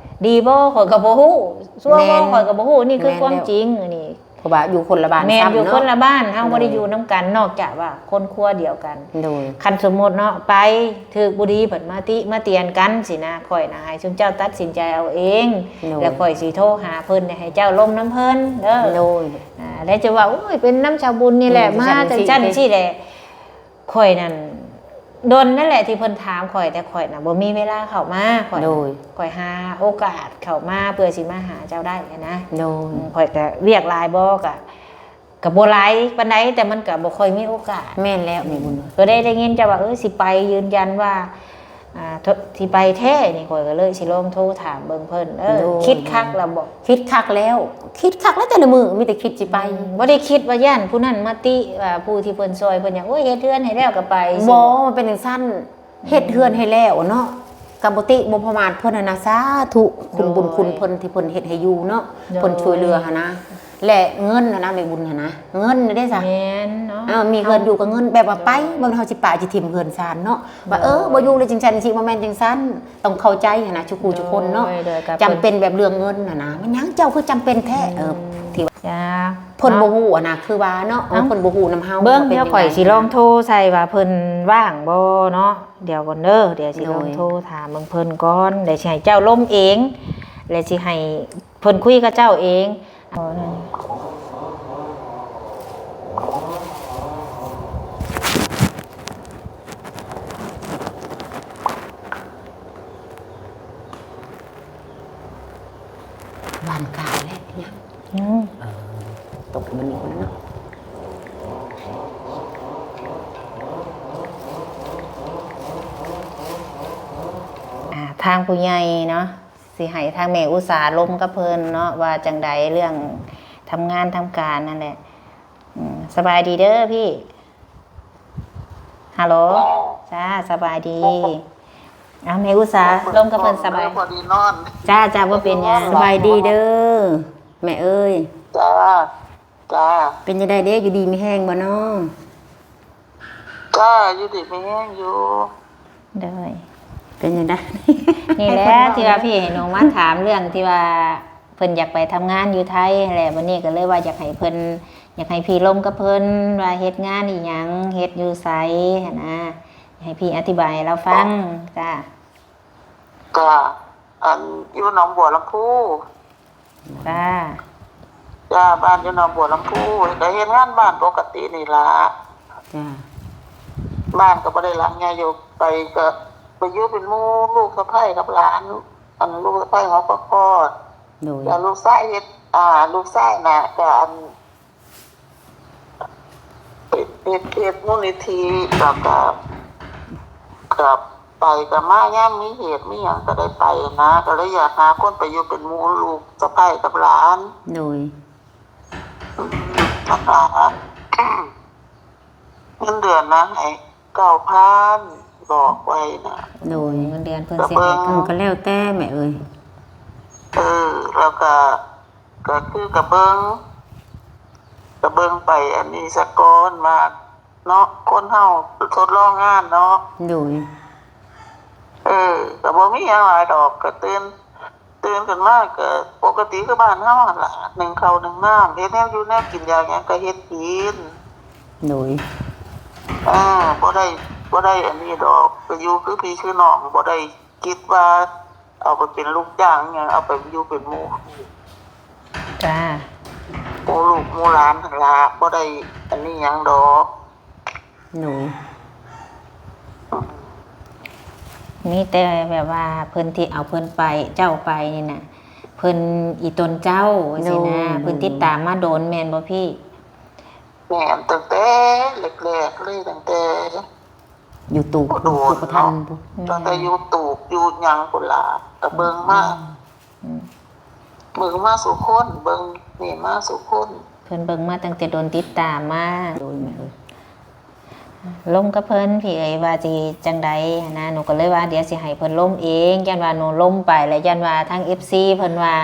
ດີບໍ່ ຂ້ອຍກໍບໍ່ຮູ້ ຊົ່ວບໍ່ ແມ່ນ ຂ້ອຍກໍບໍ່ຮູ້ ນີ້ຄື ແມ່ນແລ້ວ ຄວາມຈິງ ອັນນີ້ ເພາະວ່າຢູ່ຄົນລະບ້ານ ແມ່ນ ຊ້ຳ ຢູ່ ເນາະ ຄົນລະບ້ານ ເຮົາ ໂດຍ ບໍ່ໄດ້ຢູ່ນຳກັນ ນອກຈາກວ່າຄົນຄົວດຽວກັນ ໂດຍ ຄັນສົມມຸດເນາະ ໄປຖືກບໍ່ດີ ເພິ່ນມາຕິມາຕຽນກັນຊີ້ນະ ຂ້ອຍນະໃຫ້ຊຸມເຈົ້າຕັດສິນໃຈເອົາເອງ ໂດຍ ແລະຂ້ອຍຊິໂທຫາເພິ່ນ ແລະໃຫ້ເຈົ້າລົມນຳເພິ່ນເດີ ໂດຍ ອ່າ ແລະຈະວ່າ ໂອ້ຍ ເປັນນຳຊາວບຸນນີ້ແຫຼະ ໂດຍ ມາຈັ່ງຊັ້ນຈັ່ງຊີ້ແຫຼະ ຂ້ອຍນັ້ນດົນນັ້ນແຫຼະທີ່ເພິ່ນຖາມຂ້ອຍ ແຕ່ຂ້ອຍນະບໍ່ມີເວລາເຂົ້າມາ ຂ້ອຍ ໂດຍ ຂ້ອຍຫາໂອກາດເຂົ້າມາເພື່ອຊິມາຫາເຈົ້າໄດ້ນະ ໂດຍ ອືມ ຂ້ອຍກະວຽກຫຼາຍບໍ່ ກະ ກະບໍ່ຫຼາຍປານໃດ ແຕ່ມັນກະບໍ່ຄ່ອຍມີໂອກາດ ແມ່ນແລ້ວ ແມ່ບຸນ ກໍໄດ້ ໄດ້ຍິນເຈົ້າວ່າ ເອີ ຊິໄປ ຢືນຢັນວ່າ ອ່າ ໂທ ຊິໄປແທ້ນີ້ ຂ້ອຍກໍເລີຍຊິລອງໂທຖາມເບິ່ງເພິ່ນ ເອີ ໂດຍ ຄິດຄັກແລ້ວບໍ່? ຄິດຄັກແລ້ວ ຄິດຄັກແລ້ວ ແຕ່ລະມື້ມີແຕ່ຄິດຊິໄປ ອືມ ບໍ່ໄດ້ຄິດວ່າຢ້ານຜູ້ນັ້ນມາຕິ ວ່າຜູ້ທີ່ເພິ່ນຊ່ອຍເພິ່ນຫຍັງ ໂອ້ຍ ເຮັດເຮືອນໃຫ້ແລ້ວກໍໄປ ບໍ່ ມັນເປັນຈັ່ງຊັ້ນ ເຮັດເຮືອນໃຫ້ແລ້ວເນາະ ກໍບໍ່ຕິບໍ່ປະໝາດເພິ່ນຫັ້ນນະ ສາທຸ ໂດຍ ຄຸນບຸນຄຸນເພິ່ນທີ່ເພິ່ນເຮັດໃຫ້ຢູ່ເນາະ ໂດຍ ເພິ່ນຊ່ວຍເຫຼືອຫັ້ນນະ ແລະເງິນຫັ້ນນະ ແມ່ບຸນຫັ້ນນະ ເງິນເດ້ຊະ ແມ່ນເນາະ ເອີ ມີເຮືອນຢູ່ກໍເງິນ ແບບວ່າໄປ ເຮົາ ບໍ່ແມ່ນເຮົາຊິປະຊິຖິ້ມເຮືອນຊານເນາະ ໂດຍ ວ່າ ເອີ ບໍ່ຢູ່ແລ້ວຈັ່ງຊັ້ນຈັ່ງຊີ້ ບໍ່ແມ່ນຈັ່ງຊັ້ນ ຕ້ອງເຂົ້າໃຈຫັ້ນນະ ທຸກຜູ້ທຸກຄົນເນາະ ໂດຍ ໂດຍ ກໍ ຈຳເປັນແບບເລື່ອງເງິນຫັ້ນນະ ມັນຫຍັງເຈົ້າຄືຈຳເປັນແທ້ ອືມ ເອີ ທີ່ວ່າ ເພິ່ນ ເນາະ ບໍ່ຮູ້ຫັ້ນນະ ຄືວ່າເນາະ ເອີ ເອົ້າ ເພິ່ນບໍ່ຮູ້ນຳເຮົາ ເບິ່ງ ວ່າເປັນ ດຽວຂ້ອຍ ຈັ່ງໃດ ຊິລອງໂທໃສ່ວ່າເພິ່ນວ່າງບໍ່ເນາະ ດຽວກ່ອນເດີ ດຽວຊິລອງ ໂດຍ ໂທຖາມເບິ່ງເພິ່ນກ່ອນ ແລ້ວຊິໃຫ້ເຈົ້າລົມເອງ ແລ້ວຊິໃຫ້ເພິ່ນຄຸຍກັບເຈົ້າເອງ. ບ້ານກາແລ້ວຍັງ ອືມ ເອີ ຕົກມັນນີ້ພຸ້ນເນາະ ອ່າ ທາງຜູ້ໃຫຍ່ເນາະ ຊິໃຫ້ທາງແມ່ອຸສາລົມກັບເພິ່ນເນາະ ວ່າຈັ່ງໃດເລື່ອງທຳງານທຳການນັ້ນແຫຼະ. ອືມ ສະບາຍດີເດີພີ່. ຮັລໂຫຼ ຈ້າ ສະບາຍດີ. ເອົາ ແມ່ອຸສາລົມກັບເພິ່ນ ສະບາຍ ພໍດີນອນ. ຈ້າ ຈ້າ ບໍ່ເປັນຫຍັງ. ສະບາຍດີເດີແມ່ເອີຍ. ຈ້າ ຈ້າ. ເປັນຈັ່ງໃດເດ ຢູ່ດີມີແຮງບໍ່ນໍ? ຈ້າ ຢູ່ດີມີແຮງຢູ່. ໂດຍ ເປັນຈັ່ງໃດ? ນີ້ແຫຼະ ທີ່ວ່າພີ່ໃຫ້ນ້ອງມາຖາມເລື່ອງທີ່ວ່າເພິ່ນຢາກໄປທຳງານຢູ່ໄທຫັ້ນແຫຼະ ບັດນີ້ກໍເລີຍວ່າຢາກໃຫ້ເພິ່ນ ຢາກໃຫ້ພີ່ລົມກັບເພິ່ນວ່າເຮັດງານອີ່ຫຍັງ ເຮັດຢູ່ໃສຫັ້ນນະ ໃຫ້ພີ່ອະທິບາຍໃຫ້ລາວຟັງ. ຈ້າ ກະ ອັນ ຢູ່ໜອງບົວລຳພູ. ຈ້າ ຈ້າ ບ້ານຢູ່ໜອງບົວລຳພູ ກະເຮັດງານບ້ານປົກກະຕິນີ້ລະ. ຈ້າ ບ້ານກໍບໍ່ໄດ້ຫຼັງໃຫຍ່ຢູ່ ໄປກໍໄປຢູ່ເປັນໝູ່ລູກສະໃພ້ກັບຫຼານ ອັນ ລູກສະໃພ້ເຮົາກໍຄອດ. ໂດຍ ແລ້ວລູກຊາຍເຮັດ ອ່າ ລູກຊາຍນະ ກໍ ອັນ ເຮັດ ເຮັດ ເຮັດມູນນິທິ ແລ້ວກໍ ກໍໄປກໍມາ ຍາມມີເຫດມີຫຍັງກໍໄດ້ໄປນະ ກໍເລີຍຢາກຫາຄົນໄປຢູ່ເປັນໝູ່ລູກສະໃພ້ກັບຫຼານ. ໂດຍ ອືມ ເງິນເດືອນນະໃຫ້ເກົ້າພັນ ບອກໄວ້ນະ. ໂດຍ ເງິນເດືອນເພິ່ນຊິໃຫ້ ກໍເບິ່ງ ເອີ ກໍແລ້ວແຕ່ແມ່ເອີຍ. ເອີ ແລ້ວກໍ ກໍຄືກໍເບິ່ງ ກໍເບິ່ງໄປອັນນີ້ສາກ່ອນວ່າເນາະ ຄົນເຮົາທົດລອງງານເນາະ. ໂດຍ ເອີ ກໍບໍ່ມີຫຍັງຫຼາຍດອກ ກໍຕື່ນ ຕື່ນຂຶ້ນມາກໍປົກກະຕິຄືບ້ານເຮົາຫັ້ນລະ ໜຶ້ງເຂົ້າໜຶ້ງນ້ຳ ເຮັດແນວຢູ່ແນວກິນ ຢາກຫຍັງກໍເຮັດກິນ. ໂດຍ ເອີ ບໍ່ໄດ້ ບໍ່ໄດ້ອັນນີ້ດອກ ໄປຢູ່ຄືພີ່ຄືນ້ອງ ບໍ່ໄດ້ຄິດວ່າເອົາໄປເປັນລູກຈ້າງຫຍັງ ເອົາໄປຢູ່ເປັນໝູ່ ຈ້າ ໝູ່ລູກໝູ່ຫຼານຫັ້ນລະ ບໍ່ໄດ້ອັນນີ້ຫຍັງດອກ. ໂດຍ ມີແຕ່ແບບວ່າເພິ່ນທີ່ເອົາເພິ່ນໄປ ເຈົ້າໄປນີ້ນະ ເພິ່ນອີ່ຕົນເຈົ້າ ໂດຍ ຈັ່ງຊີ້ນະ ເພິ່ນຕິດຕາມມາດົນແມ່ນບໍ່ພີ່? ແມ່ນ ຕັ້ງແຕ່ແລກໆເລີຍ ຕັ້ງແຕ່ YouTube ໂດນເນາະ ເນາະ ຕັ້ງແຕ່ YouTube ຢູ່ຫຍັງພຸ້ນລະ ກໍເບິ່ງມາ ອືມ ອືມ ເບິ່ງມາສູ່ຄົນ ເບິ່ງນີ້ມາສູ່ຄົນ ເພິ່ນເບິ່ງມາຕັ້ງແຕ່ດົນ ຕິດຕາມມາ. ໂດຍ ແມ່ເອີຍ ລົມກັບເພິ່ນພີ່ເອີຍ ວ່າຊິຈັ່ງໃດຫັ້ນນະ ໜູກໍເລີຍວ່າດຽວຊິໃຫ້ເພິ່ນລົມເອງ ຢ້ານວ່າໜູລົມໄປແລ້ວ ຢ້ານວ່າທາງເອັຟຊີເພິ່ນວ່າ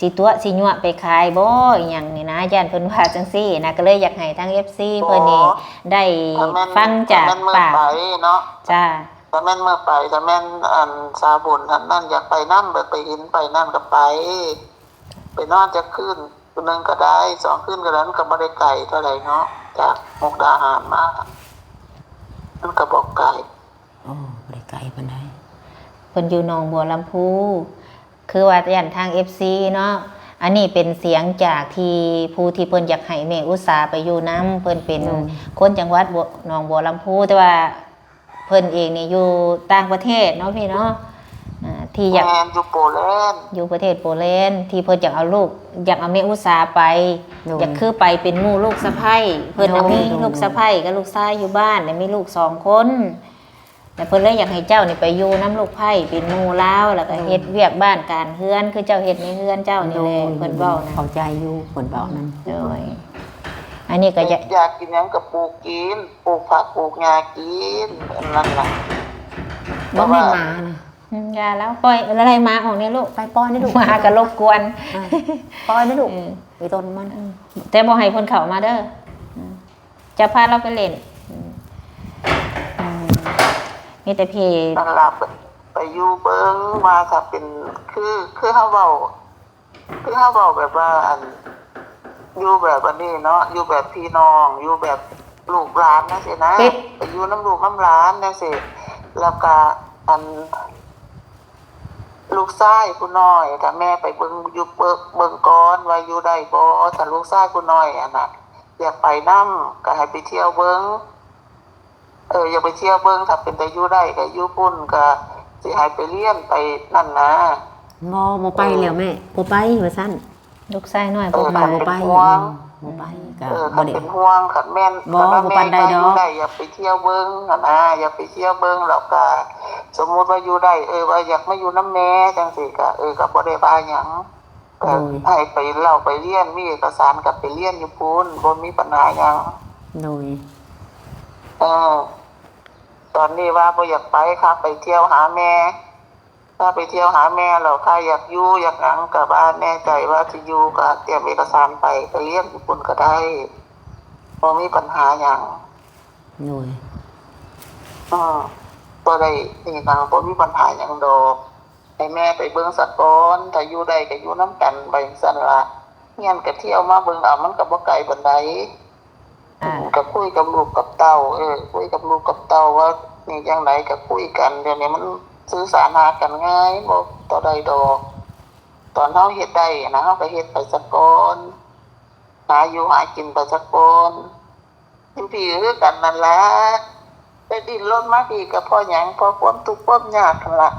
ຊິຕົວະຊິຍົວະໄປຂາຍບໍ່ ອີ່ຫຍັງນີ້ນະ ຢ້ານເພິ່ນວ່າຈັ່ງຊີ້ນະ ກໍເລີຍຢາກໃຫ້ທາງເອັຟຊີເພິ່ນນີ້ ໂອ້ ໄດ້ຟັງຈາກປາກ ຖ້າແມ່ນ ຖ້າແມ່ນມື້ໄປເນາະ ຈ້າ ຖ້າແມ່ນມື້ໄປ ຖ້າແມ່ນ ອັນ ສາວບຸນຫັ້ນນັ້ນຢາກໄປນຳ ໄປ ໄປເຫັນໄປນັ້ນກໍໄປ ໄປນອນຈັກຄືນ ຄືນໜຶ່ງກໍໄດ້ ສອງຄືນກໍໄດ້ ມັນກໍບໍ່ໄດ້ໄກເທົ່າໃດເນາະ ຈາກມຸກດາຫານມາ ມັນກໍບໍ່ໄກ. ອໍ ບໍ່ໄດ້ໄກປານໃດ ເພິ່ນຢູ່ໜອງບົວລຳພູ ຄືວ່າຢ້ານທາງເອັຟຊີເນາະ ອັນນີ້ເປັນສຽງຈາກທີ່ຜູ້ທີ່ເພິ່ນຢາກໃຫ້ແມ່ອຸດສາໄປຢູ່ນຳ ເພິ່ນເປັນ ໂດຍ ຄົນຈັງຫວັດບົວ ໜອງບົວລຳພູ ແຕ່ວ່າເພິ່ນເອງນີ້ຢູ່ຕ່າງປະເທດເນາະພີ່ເນາະ ອ່າ ທີ່ຢາກ ແມ່ນ ຢູ່ໂປແລນ ຢູ່ປະເທດໂປແລນ ທີ່ເພິ່ນຢາກເອົາລູກ ຢາກເອົາແມ່ອຸດສາໄປ ໂດຍ ຢາກຄືໄປເປັນໝູ່ລູກສະໃພ້ ເພິ່ນນະ ໂດຍ ມີລູກສະໃພ້ກັບລູກຊາຍຢູ່ບ້ານ ແລະມີລູກສອງຄົນ ແລະເພິ່ນເລີຍຢາກໃຫ້ເຈົ້ານີ້ໄປຢູ່ນຳລູກໃພ້ເປັນໝູ່ລາວ ແລ້ວກໍ ໂດຍ ເຮັດວຽກບ້ານການເຮືອນ ຄືເຈົ້າເຮັດໃນເຮືອນເຈົ້ານີ້ແຫຼະ ໂດຍ ເພິ່ນເວົ້ານະ ເຂົ້າໃຈຢູ່ ເພິ່ນເວົ້ານັ້ນ ໂດຍ ອັນນີ້ກໍຢາກ ຢາກກິນຫຍັງກໍປູກກິນ ປູກຜັກປູກຫຍ້າກິນ ອັນນັ້ນລະ ບໍ່ແມ່ນໝານະ ອືມ ຢ່າແລ້ວ ປ່ອຍ ໄລ່ໝາອອກແດ່ລູກ ໄປປ່ອຍແດ່ລູກ ໝາກໍລົບກວນ ອ່າ ປ່ອຍແດ່ລູກ ອືມ ໄປຕົນມັນ ອືມ ແຕ່ບໍ່ໃຫ້ເພິ່ນເຂົ້າມາເດີ ອືມ ຈະພາລາວໄປຫຼິ້ນ ອືມ ອືມ ມີແຕ່ເພ ນັ້ນລະ ໄປ ໄປຢູ່ເບິ່ງວ່າຖ້າເປັນ ຄື ຄືເຮົາເວົ້າ ຄືເຮົາເວົ້າແບບວ່າ ອັນ ຢູ່ແບບອັນນີ້ເນາະ ຢູ່ແບບພີ່ນ້ອງ ຢູ່ແບບລູກຫຼານຈັ່ງຊີ້ນະ ໄປຢູ່ນຳລູກນຳຫຼານຈັ່ງຊີ້ ແລ້ວກະ ອັນ ລູກຊາຍຜູ້ນ້ອຍ ຖ້າແມ່ໄປເບິ່ງ ຢູ່ເບິ່ງ ເບິ່ງກ່ອນວ່າຢູ່ໄດ້ບໍ່ ຖ້າລູກຊາຍຜູ້ນ້ອຍຫັ້ນນະ ຢາກໄປນຳ ກໍໃຫ້ໄປທ່ຽວເບິ່ງ ເອີ ຢາກໄປທ່ຽວເບິ່ງ ຖ້າເປັນຕາຢູ່ໄດ້ກໍຢູ່ພຸ້ນ ກໍຊິໃຫ້ໄປຮຽນໄປນັ້ນນະ. ບໍ່ ບໍ່ໄປແລ້ວແມ່ ເອີ ບໍ່ໄປວ່າຊັ້ນ ລູກຊາຍນ້ອຍ ເອີ ບໍ່ໄປ ຄັນເປັນຫ່ວງ ອືມ ບໍ່ໄປ ກໍ ເອີ ຄັນເປັນຫ່ວງ ຄັນແມ່ນ ບໍ່ ຄັນວ່າແມ່ ບໍ່ປານໃດດອກ ຢູ່ໄດ້ ຢາກໄປທ່ຽວເບິ່ງຫັ້ນນະ ຢາກໄປທ່ຽວເບິ່ງ ແລ້ວກໍສົມມຸດວ່າຢູ່ໄດ້ ເອີ ວ່າຢາກມາຢູ່ນຳແມ່ຈັ່ງຊີ້ ກໍ ເອີ ກໍບໍ່ໄດ້ວ່າຫຍັງ. ໂດຍ ໃຫ້ໄປເລົ່າໄປຮຽນ ມີເອກະສານກໍໄປຮຽນຢູ່ພຸ້ນ ບໍ່ມີບັນຫາຫຍັງ. ໂດຍ ເອີ ຕອນນີ້ວ່າບໍ່ຢາກໄປ ຂ້າໄປທ່ຽວຫາແມ່ ຂ້າໄປທ່ຽວຫາແມ່ ແລ້ວຂ້າຢາກຢູ່ຢາກຫຍັງ ກໍວ່າແນ່ໃຈວ່າຊິຢູ່ ກໍຕຽມເອກະສານໄປ ໄປຮຽນຢູ່ພຸ້ນກໍໄດ້ ບໍ່ມີບັນຫາຫຍັງ. ໂດຍ ເອີ ບໍ່ໄດ້ນີ້ນະ ບໍ່ມີບັນຫາຫຍັງດອກ. ໃຫ້ແມ່ໄປເບິ່ງສາກ່ອນ ຖ້າຢູ່ໄດ້ກໍຢູ່ນຳກັນໄປຈັ່ງຊັ້ນລະ ຮຽນກໍທ່ຽວມາເບິ່ງເອົາ ມັນກໍບໍ່ໄກປານໃດ. ອ່າ ກໍຄຸຍກັບລູກກັບເຕົ້າ ເອີ ຄຸຍກັບລູກກັບເຕົ້າວ່ານີ້ຈັ່ງໃດກໍຄຸຍກັນ ດຽວນີ້ມັນສື່ສານຫາກັນງ່າຍ ບໍ່ເທົ່າໃດດອກ. ຕອນເຮົາເຮັດໄດ້ນະ ເຮົາກໍເຮັດໄປສາກ່ອນ ຫາຢູ່ຫາກິນໄປສາກ່ອນ. ຢູ່ພີ້ກໍຄືກັນນັ້ນລະ ໄດ້ດີ້ນລົນມາພີ້ກໍເພາະຫຍັງ ເພາະຄວາມທຸກຄວາມຍາກຫັ້ນລະ.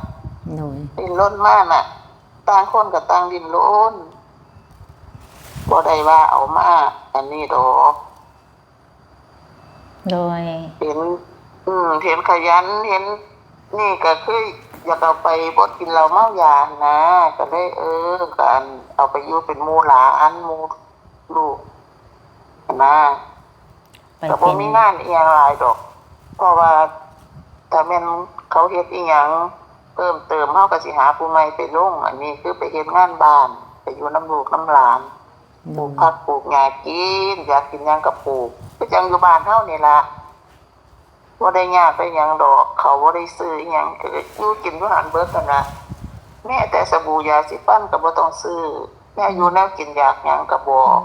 ໂດຍ ດີ້ນລົນມານະ ຕ່າງຄົນກໍຕ່າງດີ້ນລົນ ບໍ່ໄດ້ວ່າເອົາມາອັນນີ້ດອກ. ໂດຍ ເຫັນ ອືມ ເຫັນຂະຫຍັນ ເຫັນນີ້ກໍຄືຢາກເອົາໄປບໍ່ກິນເຫຼົ້າເມົາຢານະ ກໍເລີຍ ເອີ ກໍອັນ ເອົາໄປຢູ່ເປັນໝູ່ຫຼານ ໝູ່ ລູກນະ ກໍບໍ່ມີງານອີ່ຫຍັງຫຼາຍດອກ ເພາະວ່າຖ້າແມ່ນເຂົາເຮັດອີ່ຫຍັງເພີ່ມເຕີມ ເຮົາກໍຊິຫາຜູ້ໃໝ່ໄປລົງ. ອັນນີ້ຄືໄປເຮັດງານບ້ານ ຢູ່ນຳລູກນຳຫຼານ ໂດຍ ປູກຜັກປູກຫຍ້າກິນ ຢາກກິນຫຍັງກໍປູກ ຄືຈັ່ງຢູ່ບ້ານເຮົານີ້ລະ ບໍ່ໄດ້ຍາກໄດ້ຫຍັງດອກ ເຂົາບໍ່ໄດ້ຊື້ອີ່ຫຍັງ ກໍຢູ່ກິນຢູ່ຫັ້ນເບິດຫັ້ນລະ ແມ້ແຕ່ສະບູຢາສີຟັນກໍບໍ່ຕ້ອງຊື້ ແນວຢູ່ແນວກິນຢາກຫຍັງກໍບອກ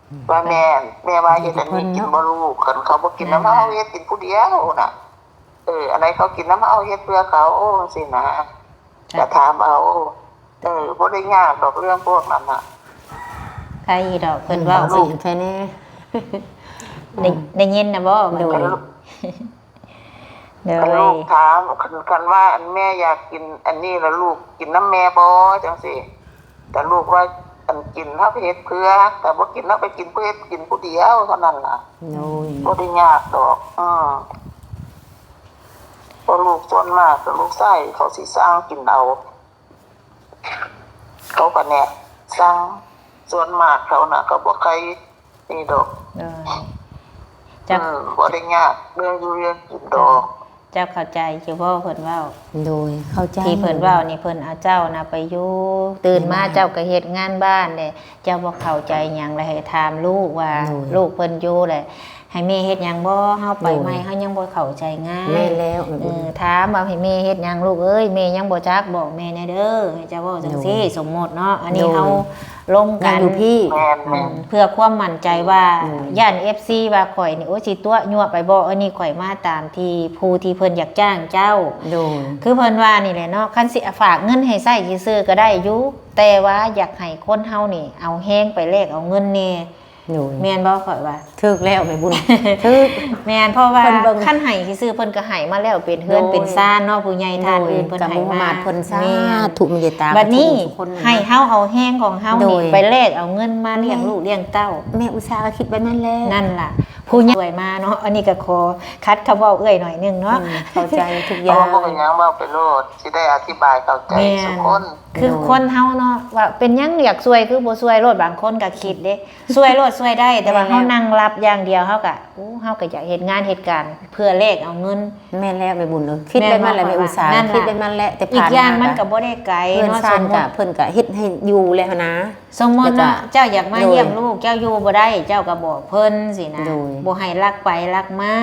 ອືມ ວ່າແມ່ ແມ່ວ່າເຮັດອັນນີ້ກິນບໍ່ລູກ ຄັນເຂົາບໍ່ກິນນຳເຮົາ ເຮົາເຮັດກິນຜູ້ດຽວນະ ເອີ ອັນໃດເຂົາກິນນຳເຮົາເຮັດເພື່ອເຂົາ ຈັ່ງຊີ້ນະ ກໍຖາມເອົາ ເອີ ບໍ່ໄດ້ຍາກດອກເລື່ອງພວກນັ້ນນະ ໃຄຢູ່ດອກເພິ່ນເວົ້າ ເວົ້າຊິໃຄແດ່ ໄດ້ ໄດ້ຍິນນະບໍ່? ໂດຍ ໂດຍ ຄັນລູກຖາມ ຄັນ ຄັນວ່າອັນແມ່ຢາກກິນອັນນີ້ລະ ລູກກິນນຳແມ່ບໍ່? ຈັ່ງຊີ້ ແຕ່ລູກວ່າອັນກິນເຮົາກໍເຮັດເພື່ອ ແຕ່ບໍ່ກິນເຮົາກໍກິນເພື່ອ ກິນຜູ້ດຽວເທົ່ານັ້ນລະ ໂດຍ ບໍ່ໄດ້ຍາກດອກ ເອີ ເພາະລູກສ່ວນມາກກໍລູກຊາຍເຂົາຊິສັ່ງກິນເອົາ ເຂົາກໍແນະສັ່ງ ສ່ວນມາກເຂົານະ ເຂົາບໍ່ໃຄ່ນີ້ດອກ ເອີ ເຈົ້າ ເອີ ບໍ່ໄດ້ຍາກເລື່ອງຢູ່ເລື່ອງກິນດອກ ເຈົ້າເຂົ້າໃຈຢູ່ບໍ່ເພິ່ນເວົ້າ? ໂດຍ ເຂົ້າໃຈ ທີ່ເພິ່ນເວົ້ານີ້ ເພິ່ນເອົາເຈົ້ານະໄປຢູ່ ຕື່ນມາເຈົ້າກໍເຮັດງານບ້ານແຫຼະ ເຈົ້າບໍ່ເຂົ້າໃຈຫຍັງ ແລ້ວໃຫ້ຖາມລູກວ່າ ໂດຍ ລູກເພິ່ນຢູ່ແຫຼະ ໃຫ້ແມ່ເຮັດຫຍັງບໍ່? ເຮົາໄປໃໝ່ ໂດຍ ເຮົາຍັງບໍ່ເຂົ້າໃຈງານ ແມ່ນແລ້ວ ເອີ ຖາມວ່າໃຫ້ແມ່ເຮັດຫຍັງລູກເອີຍ? ແມ່ຍັງບໍ່ຈັກ ບອກແມ່ແດ່ເດີ ໃຫ້ເຈົ້າເວົ້າຈັ່ງຊີ້ ໂດຍ ສົມມຸດເນາະ ອັນນີ້ ໂດຍ ເຮົາລົມກັນ ແມ່ນໆ ເພື່ອຄວາມໝັ້ນໃຈວ່າ ໂດຍ ຢ້ານເອັຟຊີວ່າຂ້ອຍນີ້ ໂອ້ຍ ຊິຕົວະຍົວະໄປບໍ່? ອັນນີ້ຂ້ອຍມາຕາມທີ່ຜູ້ທີ່ເພິ່ນຢາກຈ້າງເຈົ້າ ໂດຍ ຄືເພິ່ນວ່ານີ້ແຫຼະເນາະ ຄັນຊິຝາກເງິນໃຫ້ໃຊ້ຊື່ໆກໍໄດ້ຢູ່ ແຕ່ວ່າຢາກໃຫ້ຄົນເຮົານີ້ເອົາແຮງໄປແລກເອົາເງິນແດ່ ໂດຍ ແມ່ນບໍ່? ຂ້ອຍວ່າ ຖືກແລ້ວແມ່ບຸນ ຖືກ ແມ່ນ ເພາະວ່າ ເພິ່ນເບິ່ງ ຄັນໃຫ້ຊື່ໆ ເພິ່ນກໍໃຫ້ມາແລ້ວ ເປັນເຮືອນ ໂດຍ ເປັນຊານເນາະ ຜູ້ໃຫຍ່ທ່ານອື່ນເພິ່ນໃຫ້ມາ ກໍມຸຂະມາດເພິ່ນ ສາທຸ ແມ່ນ ເມດຕາ ບັດນີ້ ທຸກຄົນ ໃຫ້ເຮົາເອົາແຮງຂອງເຮົານີ້ ໂດຍ ໄປແລກເອົາເງິນມາລ້ຽງ ແມ່ ລູກລ້ຽງເຕົ້າ ແມ່ອຸດສາກໍຄິດແບບນັ້ນແຫຼະ ນັ້ນລະ ຜູ້ໃຫຍ່ຊ່ວຍມາເນາະ ອັນນີ້ກໍຂໍຂັດຄຳເວົ້າເອື້ອຍໜ້ອຍໜຶ່ງເນາະ ອືມ ເຂົ້າໃຈທຸກຢ່າງ ບໍ່ເປັນຫຍັງ ເວົ້າໄປໂລດ ຊິໄດ້ອະທິບາຍເຂົ້າໃຈ ແມ່ນ ສູ່ຄົນ ຄື ໂດຍ ຄົນເຮົາເນາະ ວ່າເປັນຫຍັງຢາກຊ່ວຍ ຄືບໍ່ຊ່ວຍໂລດ ບາງຄົນກໍຄິດເດ້ ຊ່ວຍໂລດ ຊ່ວຍໄດ້ ແຕ່ວ່າ ແມ່ນແລ້ວ ເຮົານັ່ງຮັບຢ່າງດຽວ ເຮົາກໍ ໂອ້ ເຮົາກໍຢາກເຮັດງານເຮັດການເພື່ອແລກເອົາເງິນ ແມ່ນແລ້ວແມ່ບຸນເອີຍ ຄິດແບບນັ້ນແຫຼະ ແມ່ອຸດສາ ແມ່ນບໍ່? ຄິດແບບນັ້ນແຫຼະ ແຕ່ຜ່ານມາ ອີກຢ່າງມັນກໍບໍ່ໄດ້ໄກເນາະ ເຮືອນຊານກໍເພິ່ນກໍເຮັດໃຫ້ຢູ່ແລ້ວຫັ້ນນາ ສົມມຸດເນາະ ເຈົ້າຢາກມາ ໂດຍ ຢ້ຽມລູກ ເຈົ້າຢູ່ບໍ່ໄດ້ ເຈົ້າກໍບອກເພິ່ນຊີ້ນະ ໂດຍ ບໍ່ໃຫ້ລັກໄປລັກມາ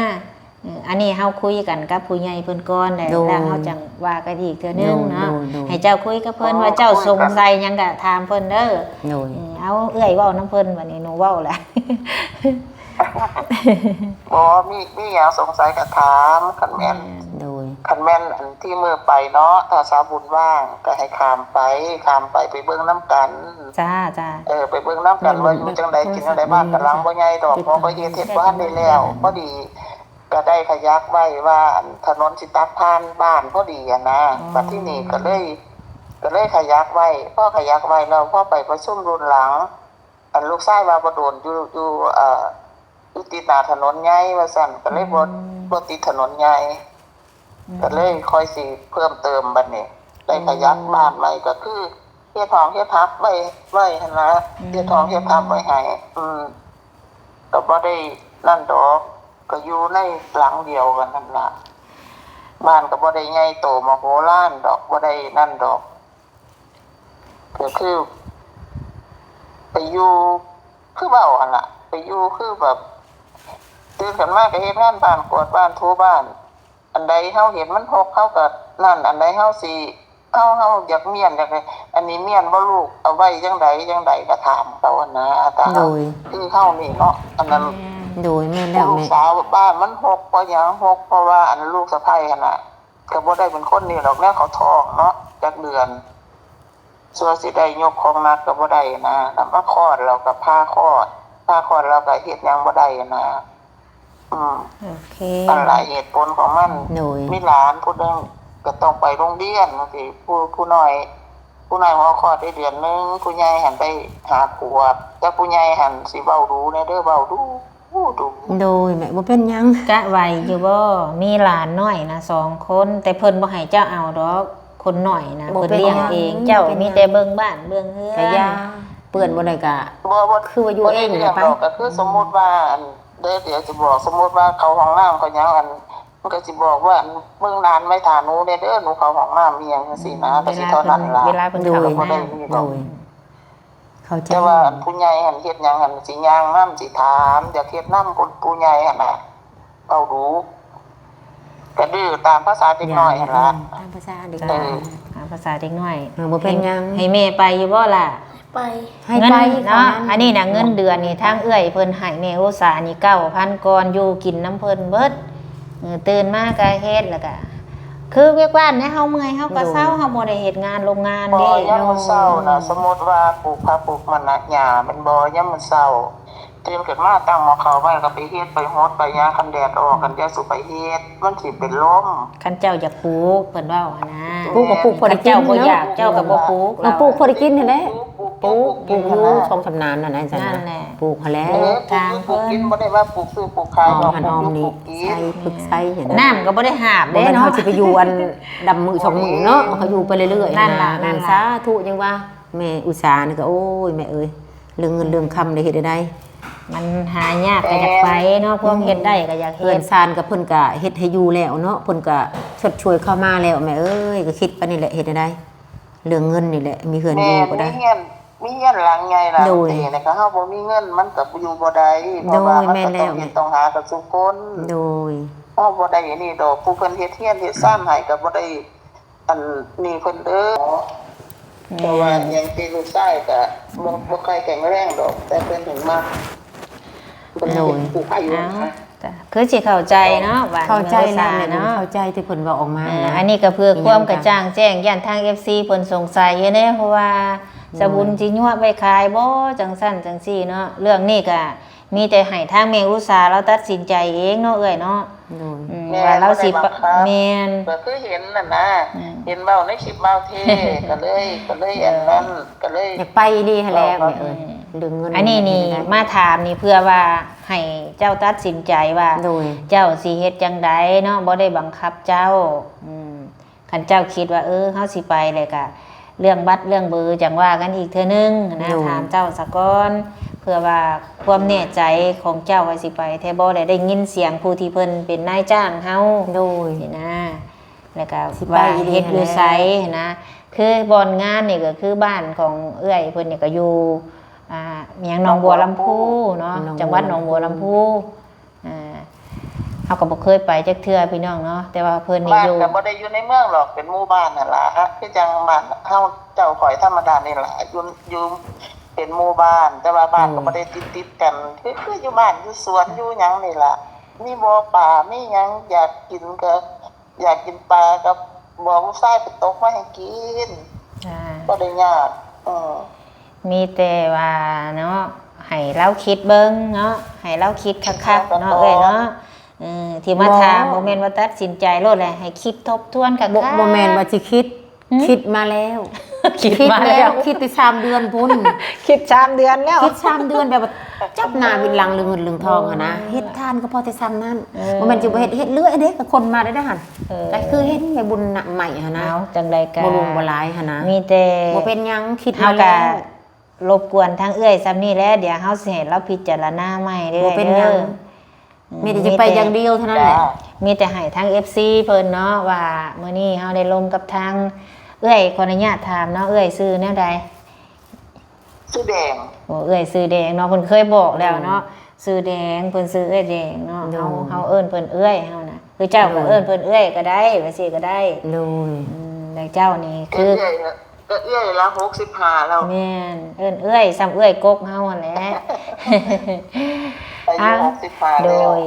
ເອີ ອັນນີ້ເຮົາຄຸຍກັນກັບຜູ້ໃຫຍ່ເພິ່ນກ່ອນແຫຼະ ໂດຍ ແລ້ວເຮົາຈັ່ງວ່າກັນອີກເທື່ອໜຶ່ງເນາະ ໂດຍ ໂດຍ ໃຫ້ເຈົ້າຄຸຍກັບເພິ່ນ ໂດຍ ວ່າເຈົ້າສົງໄສຫຍັງກໍຖາມເພິ່ນເດີ ໂດຍ ອືມ ເອົາ ເອື້ອຍເວົ້ານຳເພິ່ນ ບັດນີ້ໜູເວົ້າລະ ບໍ່ ມີ ມີຫຍັງສົງໄສກໍຖາມ ຄັນແມ່ນ ໂດຍ ຄັນແມ່ນອັນທີ່ມື້ໄປເນາະ ຖ້າສາວບຸນວ່າງກໍໃຫ້ຂ້າມໄປ ຂ້າມໄປ ໄປເບິ່ງນຳກັນ ຈ້າ ຈ້າ ເອີ ໄປເບິ່ງນຳກັນວ່າຢູ່ຈັ່ງໃດ ກິນຈັ່ງໃດ ບ້ານກໍຫຼັງບໍ່ໃຫຍ່ດອກ ເພາະວ່າເຮັດ ເຮັດບໍ່ທັນໄດ້ແລ້ວ ພໍດີ ກໍໄດ້ຂະຫຍັບໄວ້ວ່າ ອັນ ຖະໜົນຊິຕັດຜ່ານບ້ານພໍດີຫັ້ນນາ ອໍ ບັດທີນີ້ກໍເລີຍ ກໍເລີຍຂະຫຍັບໄວ້ ພໍຂະຫຍັບໄວ້ແລ້ວ ພໍໄປປະຊຸມລຸ້ນຫຼັງ ອັນ ລູກຊາຍວ່າບໍ່ໂດນ ຢູ່ ຢູ່ ເອີ ຢູ່ຕິດໜ້າຖະໜົນໃຫຍ່ວ່າຊັ້ນ ກໍເລີຍບໍ່ ອືມ ບໍ່ຕິດຖະໜົນໃຫຍ່ ອືມ ກໍເລີຍຄ່ອຍຊິເພີ່ມເຕີມບັດນີ້ ໄດ້ຂະຫຍັບ ອໍ ບ້ານໃໝ່ ກໍຄືເຮັດຫ້ອງເຮັດຮັບໄວ້ ໄວ້ຫັ້ນລະ ອືມ ເຮັດຫ້ອງເຮັດຮັບໄວ້ໃຫ້ ອືມ ກໍບໍ່ໄດ້ນັ້ນດອກ ກໍຢູ່ໃນຫຼັງດຽວກັນຫັ້ນລະ ບ້ານກໍບໍ່ໄດ້ໃຫຍ່ໂຕມະໂຫລານດອກ ບໍ່ໄດ້ນັ້ນດອກ ກໍຄືໄປຢູ່ ຄືເວົ້າຫັ້ນລະ ໄປຢູ່ຄືແບບ ຕື່ນຂຶ້ນມາກໍເຮັດງານບ້ານ ກວາດບ້ານ ຖູບ້ານ ອັນໃດເຮົາເຫັນມັນຮົກ ເຮົາກໍນັ້ນ ອັນໃດເຮົາຊິ ເຮົາ ເຮົາຢາກມ້ຽນ ຢາກ ອັນນີ້ມ້ຽນບໍ່ລູກ ເອົາໄວ້ຈັ່ງໃດຈັ່ງໃດ ກໍຖາມເຂົາຫັ້ນນະ ຕາມ ໂດຍ ຄືເຮົານີ້ເນາະ ອັນນັ້ນ ແມ່ນ ໂດຍ ແມ່ນແລ້ວ ລູກສາວບ້ານມັນຮົກ ເພາະຫຍັງຮົກ ເພາະວ່າ ອັນ ລູກສະໃພ້ຫັ້ນນະ ກໍບໍ່ໄດ້ເປັນຄົນນີ້ດອກ ແນວເຂົາທ້ອງເນາະ ຈັກເດືອນ ສ່ວນຊິໄດ້ຍົກຂອງໜັກກໍບໍ່ໄດ້ນະ ແລ້ວມາຄອດ ແລ້ວກໍຜ່າຄອດ ຜ່າຄອດ ແລ້ວກໍເຮັດຫຍັງບໍ່ໄດ້ນະ ອືມ ໂອເຄ ອັນຫຼາຍເຫດຜົນຂອງມັນ ໂດຍ ມີຫຼານຜູ້ໜຶ່ງກໍຕ້ອງໄປໂຮງຮຽນຈັ່ງຊີ້ ຜູ້ ຜູ້ນ້ອຍ ຜູ້ນ້ອຍຫົວຄອດໄດ້ເດືອນໜຶ່ງ ຜູ້ໃຫຍ່ຫັ້ນໄດ້ຫ້າຂວບ ແຕ່ຜູ້ໃຫຍ່ຫັ້ນຊິເວົ້າດູແດ່ເດີ ເວົ້າດູ ໂດຍ ແມ່ບໍ່ເປັນຫຍັງ ກະໄຫວຢູ່ບໍ່? ມີຫຼານນ້ອຍນະສອງຄົນ ແຕ່ເພິ່ນບໍ່ໃຫ້ເຈົ້າເອົາດອກ ຄົນນ້ອຍນະ ເພິ່ນລ້ຽງເອງ ເຈົ້າມີແຕ່ເບິ່ງບ້ານເບິ່ງເຮືອນ ກະຢ່າ ເປື້ອນບໍ່ໄດ້ກະ ບໍ່ ບໍ່ ຄືວ່າຢູ່ເອງ ບໍ່ໄດ້ລ້ຽງດອກ ກະຄືສົມມຸດວ່າ ອັນ ເດີ ດຽວຊິບອກ ສົມມຸດວ່າເຂົ້າຫ້ອງນ້ຳເຂົ້າຫຍັງ ອັນ ມັນກະຊິບອກວ່າ ອັນ ເບິ່ງຫຼານໄວ້ຖ້າໜູແດ່ເດີ ໜູເຂົ້າຫ້ອງນ້ຳອີ່ຫຍັງຈັ່ງຊີ້ນະ ກະຊິເທົ່ານັ້ນລະ ເວລາເພິ່ນເຂົ້າ ໂດຍ ບໍ່ໄດ້ມີດອກ ໂດຍ ເຂົ້າໃຈ ແຕ່ວ່າອັນຜູ້ໃຫຍ່ຫັ້ນເຮັດຫຍັງຫັ້ນ ຊິຍ່າງນຳ ຊິຖາມ ຢາກເຮັດນຳຄົນຜູ້ໃຫຍ່ຫັ້ນນະ ເວົ້າດຸ ກະດື້ຕາມພາສາເດັກນ້ອຍຫັ້ນລະ ຕາມພາສາເດັກນ້ອຍ ເອີ ຕາມພາສາເດັກນ້ອຍ. ເອີ ບໍ່ເປັນຫຍັງ. ໃຫ້ແມ່ໄປຢູ່ບໍ່ລະ? ໄປ ໃຫ້ໄປເນາະ. ອັນນີ້ນະ ເງິນເດືອນນີ້ ທາງເອື້ອຍເພິ່ນໃຫ້ແມ່ອຸສານີ້ເກົ້າພັນກ່ອນ ຢູ່ກິນນຳເພິ່ນເບິດ. ເອີ ຕື່ນມາກະເຮັດ ແລ້ວກະ ຄືວຽກວານໃດ ເຮົາເມື່ອຍເຮົາກະເຊົາ ເຮົາບໍ່ໄດ້ເຮັດງານໂຮງງານເດ້. ບໍ່ ຍາມມື້ເຊົ້ານະ ສົມມຸດວ່າປູກຜັກປູກມັນນະ ຫຍ້າແມ່ນບໍ່? ຍາມມື້ເຊົ້າ ຕື່ນຂຶ້ນມາຕັ້ງໝໍ້ເຂົ້າໄວ້ ກໍໄປເຮັດ ໄປຫົດ ໄປຫຍັງ ຄັນແດດອອກ ຄັນຢ່າສູ່ໄປເຮັດ ມັນຊິເປັນລົມ. ຄັນເຈົ້າຢາກປູກ ເພິ່ນເວົ້າຫັ້ນນະ ປູກກໍປູກພໍໄດ້ກິນເນາະ. ຄັນເຈົ້າບໍ່ຢາກ ເຈົ້າກໍບໍ່ປູກ. ເອີ ປູກພໍໄດ້ກິນຫັ້ນແຫຼະ ປູກ ປູກຢູ່ສອງສາມນານຫັ້ນນະ ນັ້ນແຫຼະ ປູກຫັ້ນແຫຼະ. ເອີ ປູກຢູ່ປູກກິນ ບໍ່ໄດ້ວ່າປູກຊື້ປູກຂາຍດອກ ປູກຢູ່ປູກກິນ ໃສ່ຝຶກໃສ່ຫັ້ນນະ. ນ້ຳກໍບໍ່ໄດ້ຫາບເດ້ເນາະ ເຮົາຊິໄປຢູ່ອັນດຳມື້ສອງມື້ເນາະ ເຮົາຢູ່ໄປເລື້ອຍໆ ນັ້ນລະ ນັ້ນລະ. ສາທຸ ຍັງວ່າ ແມ່ອຸສານີ້ກໍ ໂອ້ຍ ແມ່ເອີຍ ເລື່ອງເງິນເລື່ອງຄຳໄດ້ເຮັດໄດ້ ມັນຫາຍາກກໍຢາກໄປເນາະ ຄວາມເຮັດໄດ້ກໍຢາກເຮັດ. ເຮືອນຊານກໍເພິ່ນກໍເຮັດໃຫ້ຢູ່ແລ້ວເນາະ ເພິ່ນກໍຊົດຊ່ວຍເຂົ້າມາແລ້ວ ແມ່ເອີຍ ກໍຄິດໄປນີ້ແຫຼະ ເຮັດໄດ້ ເລື່ອງເງິນນີ້ແຫຼະ ມີເຮືອນຢູ່ກໍໄດ້. ມີເຮືອນ ມີເຮືອນຫຼັງໃຫຍ່ຫຼັງເຕີ ແລ້ວກໍເຮົາບໍ່ມີເງິນ ມັນກໍຢູ່ບໍ່ໄດ້ ເພາະວ່າມັນກໍຕ້ອງເຮັດຕ້ອງຫາກັນສູ່ຄົນ. ໂດຍ ເຮົາບໍ່ໄດ້ອັນນີ້ດອກ ຜູ້ເພິ່ນເຮັດເຮືອນເຮັດຊານໃຫ້ກໍບໍ່ໄດ້ ອັນນີ້ເພິ່ນເດີ ເພາະວ່າຫຍັງຕິ ລູກຊາຍກະບໍ່ ບໍ່ຄ່ອຍແຂງແຮງດອກ ແຕ່ເພິ່ນເຫັນມາ ເພິ່ນເປັນຜູ້ພາຍຸນະ. ຄືຊິເຂົ້າໃຈເນາະ ເຂົ້າໃຈແລ້ວແມ່ ເຂົ້າໃຈທີ່ເພິ່ນເວົ້າອອກມານະ. ອັນນີ້ກໍເພື່ອຄວາມກະຈ່າງແຈ້ງ ຢ້ານທາງເອັຟຊີເພິ່ນສົງໄສຢູ່ເດ້ ເພາະວ່າສະບຸນຊິຍົວະໄປຂາຍບໍ່ ຈັ່ງຊັ້ນຈັ່ງຊີ້ເນາະ. ເລື່ອງນີ້ກະ ມີແຕ່ໃຫ້ທາງແມ່ອຸສາລາວຕັດສິນໃຈເອງເນາະເອື້ອຍເນາະ. ໂດຍ ອືມ ແມ່ນ ວ່າລາວຊິ ບໍ່ໄດ້ບັງຄັບ ແມ່ນ ກໍຄືເຫັນນັ້ນນະ ອືມ ເຫັນເວົ້າໃນຄລິບບ່າວເທ ກໍເລີຍ ກໍເລີຍອັນນັ້ນ ກໍເລີຍຢາກໄປອີ່ຫຼີຫັ້ນແຫຼະແມ່ເອີຍ. ເລື່ອງເງິນ ອັນນີ້ນີ້ມາຖາມນີ້ເພື່ອວ່າໃຫ້ເຈົ້າຕັດສິນໃຈວ່າ ໂດຍ ເຈົ້າຊິເຮັດຈັ່ງໃດເນາະ ບໍ່ໄດ້ບັງຄັບເຈົ້າ. ອືມ ຄັນເຈົ້າຄິດວ່າ ເອີ ເຮົາຊິໄປ ແລ້ວກະເລື່ອງບັດເລື່ອງເບີຈັ່ງວ່າກັນອີກເທື່ອໜຶ່ງນະ. ໂດຍ ຖາມເຈົ້າສາກ່ອນ ເພື່ອວ່າຄວາມແນ່ໃຈຂອງເຈົ້າວ່າຊິໄປແທ້ບໍ່ ແລະໄດ້ຍິນສຽງຜູ້ທີ່ເພິ່ນເປັນນາຍຈ້າງເຮົາ. ໂດຍ ນີ້ນະ ແລ້ວກະວ່າເຮັດຢູ່ໃສຫັ້ນນະ. ຄືບ່ອນງານນີ້ກໍຄືບ້ານຂອງເອື້ອຍເພິ່ນນີ້ກໍຢູ່ ອ່າ ຫຍັງ ໜອງບົວລຳພູເນາະ ຈັງຫວັດໜອງບົວລຳພູ. ອ່າ ເຮົາກໍບໍ່ເຄີຍໄປຈັກເທື່ອພີ່ນ້ອງເນາະ ແຕ່ວ່າເພິ່ນນີ້ຢູ່ ບ້ານກໍບໍ່ໄດ້ຢູ່ໃນເມືອງດອກ ເປັນໝູ່ບ້ານຫັ້ນລະ ຄືຈັ່ງບ້ານເຮົາເຈົ້າຂ້ອຍທຳມະດານີ້ລະ ຢູ່ ຢູ່ເປັນໝູ່ບ້ານ ແຕ່ວ່າບ້ານກໍບໍ່ໄດ້ຕິດໆກັນ ຄື ຄືຢູ່ບ້ານຢູ່ສວນຢູ່ຫຍັງນີ້ລະ ມີບໍ່ປາມີຫຍັງ ຢາກກິນກໍ ຢາກກິນປາກໍບອກລູກຊາຍໄປຕົກມາໃຫ້ກິນ. ບໍ່ໄດ້ຍາກ ເອີ ມີແຕ່ວ່າເນາະ ໃຫ້ລາວຄິດເບິ່ງເນາະ ໃຫ້ລາວຄິດຄັກໆເນາະເອື້ອຍເນາະ. ເອີ ທີ່ມາຖາມ ບໍ່ ບໍ່ແມ່ນວ່າຕັດສິນໃຈໂລດແຫຼະ ໃຫ້ຄິດທົບທວນຄັກໆ. ບໍ່ ບໍ່ແມ່ນວ່າຊິຄິດ ຫືມ ຄິດມາແລ້ວ ຄິດມາແລ້ວ ຄິດແລ້ວ ຄິດແຕ່ສາມເດືອນພຸ້ນ ຄິດສາມເດືອນແລ້ວ ຄິດສາມເດືອນ ແບບວ່າຈັບໜ້າບິດຫຼັງເລື່ອງເງິນເລື່ອງທອງຫັ້ນນະ. ໂອ້ຍ ເຮັດທານກໍພໍແຕ່ສ່ຳນັ້ນ. ເອີ ບໍ່ແມ່ນຊິບໍ່ເຮັດ ເຮັດເລື້ອຍເດ້ ກໍຄົນມາໄດ້ຫັ້ນ. ເອີ ກໍຄືເຫັນໃນບຸນນະໃໝ່ຫັ້ນນະ. ເອົາ ຈັ່ງໃດກໍບໍ່ຫຼວງບໍ່ຫຼາຍຫັ້ນນະ ມີແຕ່ ບໍ່ເປັນຫຍັງ ຄິດມາແລ້ວ. ລົບກວນທາງເອື້ອຍສ່ຳນີ້ແຫຼະ ດຽວເຮົາຊິໃຫ້ລາວພິຈາລະນາໃໝ່ເດີ້. ບໍ່ເປັນຫຍັງ ເອີ ມີແຕ່ຈະໄປຢ່າງດຽວເທົ່ານັ້ນແຫຼະ. ມີແຕ່ໃຫ້ທາງເອັຟຊີເພິ່ນເນາະ ວ່າມື້ນີ້ເຮົາໄດ້ລົມກັບທາງເອື້ອຍ ຂໍອະນຸຍາດຖາມເນາະ ເອື້ອຍຊື່ແນວໃດ? ຊື່ແດງ. ໂອ້ ເອື້ອຍຊື່ແດງເນາະ ເພິ່ນເຄີຍບອກແລ້ວເນາະ. ໂດຍ ຊື່ແດງ ເພິ່ນຊື່ເອື້ອຍແດງເນາະ. ໂດຍ ເຮົາ ເຮົາເອີ້ນເພິ່ນເອື້ອຍເຮົານະ ຄືເຈົ້າກໍ ໂດຍ ເອີ້ນເພິ່ນເອື້ອຍກໍໄດ້ ວ່າຊີ້ກໍໄດ້. ໂດຍ ອືມ ແລ້ວເຈົ້ານີ້ຄື ກໍເອື້ອຍລະຫົກສິບຫ້າແລ້ວ. ແມ່ນ ເອີ້ນເອື້ອຍ ສ່ຳເອື້ອຍກົກເຮົາຫັ້ນແຫຼະ. ອາຍຸຫົກສິບຫ້າແລ້ວ. ໂດຍ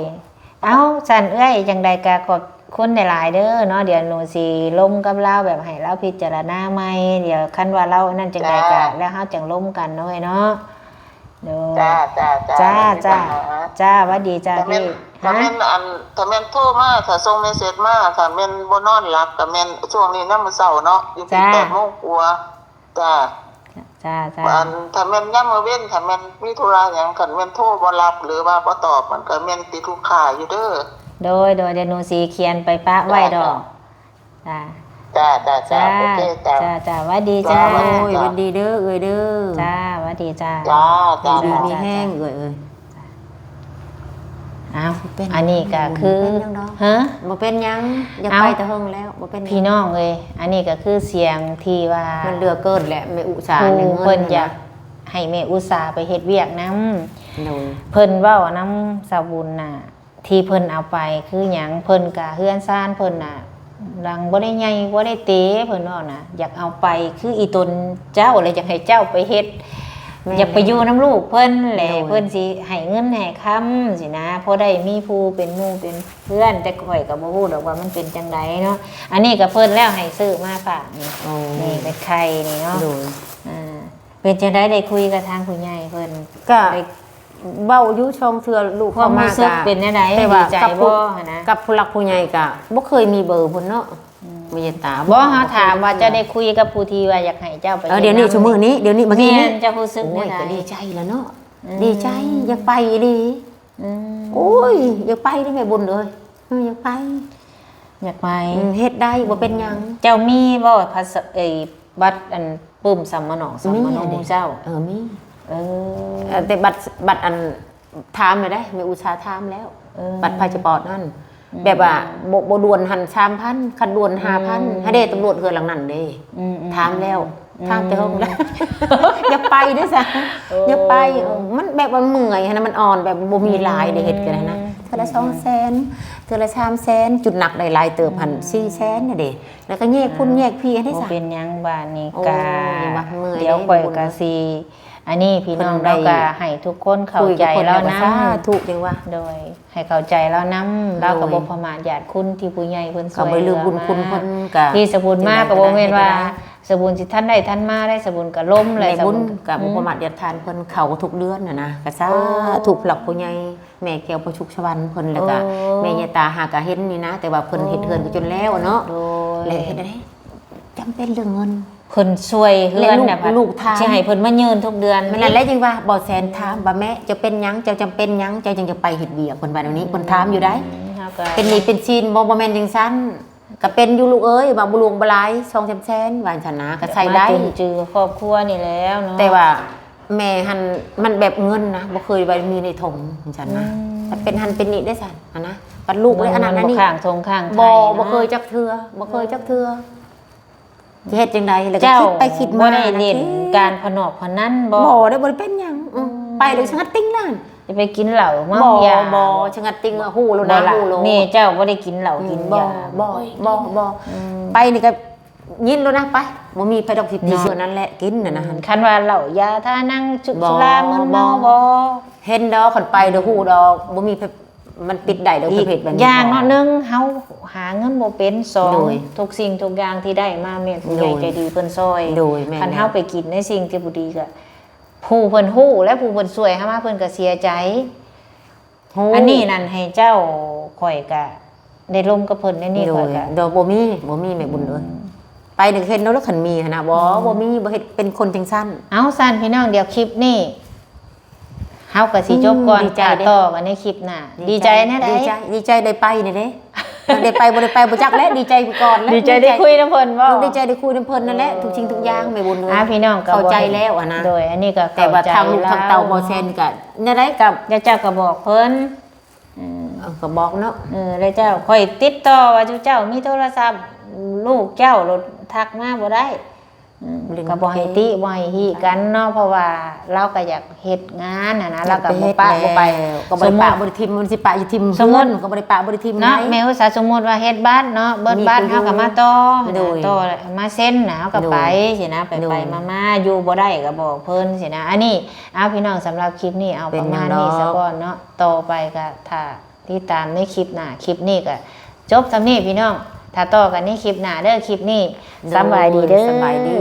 ເອົ້າ ຊັ້ນເອື້ອຍ ຈັ່ງໃດກໍຂອບຄຸນຫຼາຍໆເດີ້ເນາະ. ດຽວໜູຊິລົມກັບລາວ ແບບໃຫ້ລາວພິຈາລະນາໃໝ່. ດຽວຄັນວ່າລາວນັ້ນຈັ່ງໃດກໍ ຈ້າ ແລ້ວເຮົາຈັ່ງລົມກັນເນາະເອື້ອຍເນາະ. ໂດຍ ຈ້າ ຈ້າ ຈ້າ ບໍ່ມີບັນຫາ. ຈ້າ ຫວັດດີຈ້າ. ຖ້າແມ່ນ ພີ່ ຮະ ຖ້າແມ່ນອັນ ຖ້າແມ່ນໂທມາ ຖ້າສົ່ງເມສເສດມາ ຖ້າແມ່ນບໍ່ນອນຫຼັບ ກໍແມ່ນຊ່ວງນີ້ຍາມມື້ເຊົ້າເນາະ ຢູ່ທີ່ ຈ້າ ແປດໂມງກວ່າ. ຈ້າ ຈ້າ ຈ້າ. ອັນ ຖ້າແມ່ນຍາມມື້ເວັນ ຖ້າແມ່ນມີທຸລະຫຍັງ ຄັນແມ່ນໂທບໍ່ຮັບ ຫຼືວ່າບໍ່ຕອບ ມັນກໍແມ່ນຕິດລູກຄ້າຢູ່ເດີ້. ໂດຍ ໂດຍ ດຽວໜູຊິຂຽນໄປປະໄວ້ດອກ. ຈ້າ ຈ້າ ຈ້າ ຈ້າ ໂອເຄ ຈ້າ ຈ້າ ຫວັດດີຈ້າ. ໂອ້ຍ ຫວັດດີເດີ້ເອື້ອຍເດີ້. ຈ້າ ຫວັດດີຈ້າ. ຈ້າ ຈ້າ ຢູ່ດີມີແຮງເອື້ອຍເອີຍ. ອ້າວ ອັນນີ້ກໍຄື ບໍ່ເປັນຫຍັງດອກ ຮະ ບໍ່ເປັນຫຍັງ ຢາກໄປແຕ່ເຫິງແລ້ວ ບໍ່ເປັນຫຍັງ. ພີ່ນ້ອງເອີຍ ອັນນີ້ກໍຄືສຽງທີ່ວ່າ ມັນເຫຼືອເກີນແຫຼະ ແມ່ອຸສາ ຜູ້ເພິ່ນຢາກ ໃຫ້ແມ່ອຸດສາໄປເຮັດວຽກນຳ. ໂດຍ ເພິ່ນເວົ້ານຳສາວບຸນນະ ທີ່ເພິ່ນເອົາໄປຄືຫຍັງ? ເພິ່ນກະເຮືອນຊານເພິ່ນນະ ຫຼັງບໍ່ໄດ້ໃຫຍ່ບໍ່ໄດ້ເຕ ເພິ່ນເວົ້ານະ ຢາກເອົາໄປຄືອີຕົນເຈົ້າ ແລະ ຢາກໃຫ້ເຈົ້າໄປເຮັດ ແມ່ນ ຢາກໄປຢູ່ນຳລູກເພິ່ນແຫຼະ ໂດຍ ເພິ່ນຊິໃຫ້ເງິນໃຫ້ຄຳຊີ້ນະ ພໍໄດ້ມີຜູ້ເປັນໝູ່ເປັນເພື່ອນ ແຕ່ຂ້ອຍກໍບໍ່ຮູ້ດອກວ່າມັນເປັນຈັ່ງໃດເນາະ. ອັນນີ້ກໍເພິ່ນແລ້ວໃຫ້ຊື້ມາຝາກນີ້ ໂອ້ ນີ້ເປັນໄຂ່ນີ້ເນາະ ໂດຍ ອ່າ ເປັນຈັ່ງໃດ ໄດ້ຄຸຍກັບທາງຜູ້ໃຫຍ່ເພິ່ນ? ກໍ ໄດ້ ເວົ້າຢູ່ສອງເທື່ອ ລູກເຂົ້າມາ ຄວາມຮູ້ສຶກເປັນແນວໃດ? ແຕ່ວ່າ ດີໃຈບໍ່ຫັ້ນນະ? ກັບຜູ້ຫຼັກຜູ້ໃຫຍ່ກໍບໍ່ເຄີຍມີເບີເພິ່ນເນາະ ອືມ ແມ່ນຕາ. ບໍ່ ເຮົາຖາມວ່າເຈົ້າໄດ້ຄຸຍກັບຜູ້ທີ່ວ່າຢາກໃຫ້ເຈົ້າໄປ ເອີ ເຮັດ ດຽວນີ້ ນຳ ຊຸມື້ນີ້ ດຽວນີ້ ມາກີ້ນີ້ ແມ່ນ ເຈົ້າຮູ້ສຶກແນວໃດ? ໂອ້ຍ ກໍດີໃຈແລ້ວເນາະ ອືມ ດີໃຈ ຢາກໄປອີ່ຫຼີ ອືມ ໂອ້ຍ ຢາກໄປເດ້ແມ່ບຸນເອີຍ ເອີ ຢາກໄປ ຢາກໄປ ອືມ ເຮັດໄດ້ ບໍ່ເປັນຫຍັງ. ເຈົ້າມີບໍ່ ພາສາ ເອີຍ ບັດອັນປຶ້ມສຳມະໜອງ ສຳມະໂນ ມີເດ້ ເຈົ້າ? ເອີ ມີ ເອີ ເອີ ແຕ່ບັດ ບັດອັນ ຖາມແລ້ວເດ້ ແມ່ອຸດສາຖາມແລ້ວ ເອີ ບັດພາສະປອດຫັ້ນ ອືມ ແບບວ່າ ບໍ່ ບໍ່ດ່ວນຫັ້ນ ສາມພັນ ຄັນດ່ວນ ອືມ ຫ້າພັນ ຫັ້ນເດ້ ຕຳຫຼວດເຮືອນຫຼັງນັ້ນເດ້ ອືມໆ ຖາມແລ້ວ ອືມ ຖາມແຕ່ເຫິງແລ້ວ ຢາກໄປເດ້ຊະ ໂອ້ ຢາກໄປ ເອີ ມັນແບບວ່າເມື່ອຍຫັ້ນນະ ມັນອ່ອນ ແບບບໍ່ມີຫຼາຍເດ້ ອືມ ເຮັດກັນຫັ້ນນະ ເທື່ອລະສອງແສນ ເທື່ອລະສາມແສນ ຈຸດໜັກໄດ້ຫຼາຍເຕີບຫັ້ນ ອືມ ສີ່ແສນນະເດ້ ແລ້ວກໍແຍກພຸ້ນແຍກພີ້ຫັ້ນເດ້ຊະ ບໍ່ເປັນຫຍັງ ບາດນີ້ ໂອ້ ກໍ ຍັງວ່າເມື່ອຍ ດຽວຂ້ອຍກໍຊິ ອັນນີ້ພີ່ນ້ອງເນາະ ກໍໃຫ້ທຸກຄົນເຂົ້າໃຈລາວນຳ ສາທຸ ຈັ່ງວ່າ ໂດຍ ໃຫ້ເຂົ້າໃຈລາວນຳ ລາວກໍບໍ່ປະໝາດຍາດຄຸນທີ່ຜູ້ໃຫຍ່ເພິ່ນຊ່ວຍເຫຼືອມາ ທີ່ສະບຸນມາກໍບໍ່ແມ່ນວ່າສະບຸນຊິທັນໄດ້ທັນມາໄດ້ ສະບຸນກໍລົ້ມແລ້ວ ສະບຸນກໍບໍ່ປະໝາດຍາດທານເພິ່ນ ເຂົ້າທຸກເດືອນຫັ້ນນະ ກໍສາທຸ ຜູ້ຫຼັກຜູ້ໃຫຍ່ ແມ່ແກ້ວພະສຸກສະຫວັນເພິ່ນ ແລ້ວກໍ ໂອ້ ແມ່ຍາຕາຫາກະເຫັນນີ້ນະ ແຕ່ວ່າເພິ່ນເຮັດເຮືອນກໍຈົນແລ້ວເນາະ ໂດຍ ແລະເຮັດໄດ້ ຈຳເປັນເລື່ອງເງິນ ເພິ່ນຊ່ວຍເຮືອນນະ ລູກຖາມ ຊິໃຫ້ເພິ່ນມາຍື່ນທຸກເດືອນ ແມ່ນແຫຼະ ແລະຈຶ່ງວ່າບໍ່ແຊນຖາມວ່າ ແມ່ເຈົ້າເປັນຫຍັງ ເຈົ້າຈຳເປັນຫຍັງ ເຈົ້າຈຶ່ງຈະໄປເຮັດວຽກ ເພິ່ນວ່າແນວນີ້ ເພິ່ນຖາມຢູ່ໃດ ເປັນໜີ້ເປັນສິນບໍ່ ບໍ່ແມ່ນຈັ່ງຊັ້ນ ກໍເປັນຢູ່ລູກເອີຍ ວ່າບໍ່ຫຼວງບໍ່ຫຼາຍ ສອງສາມແສນ ວ່າຊັ້ນນະ ກໍໃຊ້ໄດ້ ມາຈຸນຈື່ຄອບຄົວນີ້ແລ້ວເນາະ ແຕ່ວ່າ ແມ່ຫັ້ນມັນແບບເງິນນະ ບໍ່ເຄີຍໄວ້ມີໃນຖົງຈັ່ງຊັ້ນນະ ອືມ ແຕ່ເປັນຫັ້ນເປັນນີ້ໄດ້ຊັ້ນຫັ້ນນະ ບັດລູກເລີຍອັນນັ້ນອັນນີ້ ບໍ່ຄ້າງຖົງຄ້າງໄທ ບໍ່ ບໍ່ເຄີຍຈັກເທື່ອ ບໍ່ເຄີຍຈັກເທື່ອ ຊິເຮັດຈັ່ງໃດ ແລ້ວກໍຄິດໄປຄິດມາ ເຈົ້າບໍ່ໄດ້ຫຼິ້ນການພະນອກພະນັນບໍ່? ບໍ່ໄດ້ ບໍ່ໄດ້ເປັນຫຍັງ ອືມ ອືມ ໄປແລ້ວສະຫງັດຕິ່ງນັ້ນ ຈະໄປກິນເຫຼົ້າເມົາຢາ ບໍ່ ບໍ່ ສະຫງັດຕິ່ງ ຮູ້ແລ້ວນະ ຮູ້ແລ້ວ ແມ່ເຈົ້າບໍ່ໄດ້ກິນເຫຼົ້າກິນຢາ ອືມ ບໍ່ ບໍ່ ບໍ່ ອືມ ໄປນີ້ກໍ ຍິນໂລດນະ ໄປ ບໍ່ມີໃຜດອກຊິຕີ ເນາະ ເທົ່ານັ້ນແຫຼະ ກິນຫັ້ນນະ ອືມ ຄັນວ່າເຫຼົ້າຢາທານັງ ສຸ ບໍ່ ສຸລາມຶນເມົາ ບໍ່ ບໍ່ ເຫັນດອກ ຄັນໄປດອກ ຮູ້ດອກ ບໍ່ມີໃຜ ມັນປິດໄດ້ດອກ ອີກ ປະເພດແບບນີ້ ຢ່າງເນາະ ໜຶ່ງ ເຮົາຫາເງິນບໍ່ເປັນ ສອງ ໂດຍ ທຸກສິ່ງທຸກຢ່າງທີ່ໄດ້ມາ ແມ່ນຜູ້ໃຫຍ່ ໂດຍ ໃຈດີເພິ່ນຊ່ອຍ ໂດຍ ແມ່ນ ຄັນເຮົາໄປກິນໃນສິ່ງທີ່ບໍ່ດີ ກໍຜູ້ເພິ່ນຮູ້ ແລະ ຜູ້ເພິ່ນຊ່ວຍເຮົາມາ ເພິ່ນກໍເສຍໃຈ ຮູ້ ອັນນີ້ນັ້ນໃຫ້ເຈົ້າ ຂ້ອຍກະໄດ້ລົມກັບເພິ່ນໃນນີ້ ໂດຍ ຂ້ອຍກະ ໂດຍ ບໍ່ມີ ບໍ່ມີແມ່ບຸນເອີຍ ອືມ ໄປນີ້ເຫັນແລ້ວ ຄັນມີຫັ້ນນະ ບໍ່ ອືມ ບໍ່ມີ ບໍ່ເຮັດ ເປັນຄົນຈັ່ງຊັ້ນ ເອົາຊັ້ນພີ່ນ້ອງ ດຽວຄລິບນີ້ເຮົາກະຊິຈົບກ່ອນ ອືມ ຖ້າຕໍ່ກັນໃນຄລິບໜ້າ ດີໃຈແນວໃດ? ດີໃຈ ດີໃຈໄດ້ໄປນີ້ເດ້ ໄດ້ໄປບໍ່ໄດ້ໄປບໍ່ຈັກແຫຼະ ດີໃຈກ່ອນແຫຼະ ດີໃຈໄດ້ຄຸຍນຳເພິ່ນບໍ່? ເອີ ດີໃຈໄດ້ຄຸຍນຳເພິ່ນນັ້ນແຫຼະ ທຸກສິ່ງທຸກຢ່າງແມ່ບຸນເອີຍ ອ່າ ພີ່ນ້ອງກໍເຂົ້າໃຈແລ້ວຫັ້ນນະ ໂດຍ ອັນນີ້ກໍ ແຕ່ວ່າທາງລູກທາງເຕົ້າບໍ່ແຊນກໍ ແນວໃດກໍ ແລ້ວເຈົ້າກໍບອກເພິ່ນ ເອີ ເອີ ກໍບອກເນາະ ເອີ ແລ້ວເຈົ້າ ຂ້ອຍຕິດຕໍ່ວ່າເຈົ້າມີໂທລະສັບ ລູກເຈົ້າໂລດທັກມາບໍ່ໄດ້ ອືມ ກໍບໍ່ໃຫ້ຕິ ບໍ່ໃຫ້ຮີກັນເນາະ ເພາະວ່າລາວກໍຢາກເຮັດງານຫັ້ນນະ ລາວກໍບໍ່ປະບໍ່ໄປ ກໍບໍ່ໄດ້ປະບໍ່ໄດ້ຖິ້ມ ມັນຊິປະຊິຖິ້ມ ສົມມຸດກໍບໍ່ໄດ້ປະບໍ່ໄດ້ຖິ້ມເນາະ ແມ່ອຸດສາ ສົມມຸດວ່າເຮັດບັດເນາະ ເບິດບັດເຮົາກໍມາຕໍ່ ໂດຍ ຕໍ່ມາເຊັນນະ ເຮົາກໍໄປ ໂດຍ ຊີ້ນະ ໄປໆມາໆ ຢູ່ບໍ່ໄດ້ກໍບອກເພິ່ນຊີ້ນະ ອັນນີ້ ເອົາ ພີ່ນ້ອງ ສຳລັບຄລິບນີ້ເອົາປະມານນີ້ສາກ່ອນເນາະ ຕໍ່ໄປກໍຖ້າຕິດຕາມໃນຄລິບໜ້າ ຄລິບນີ້ກໍຈົບສ່ຳນີ້ພີ່ນ້ອງ ຖ້າຕໍ່ກັນໃນຄລິບໜ້າເດີ ຄລິບນີ້ ໂດຍ ສຳບາຍດີເດີ ສຳບາຍດີ.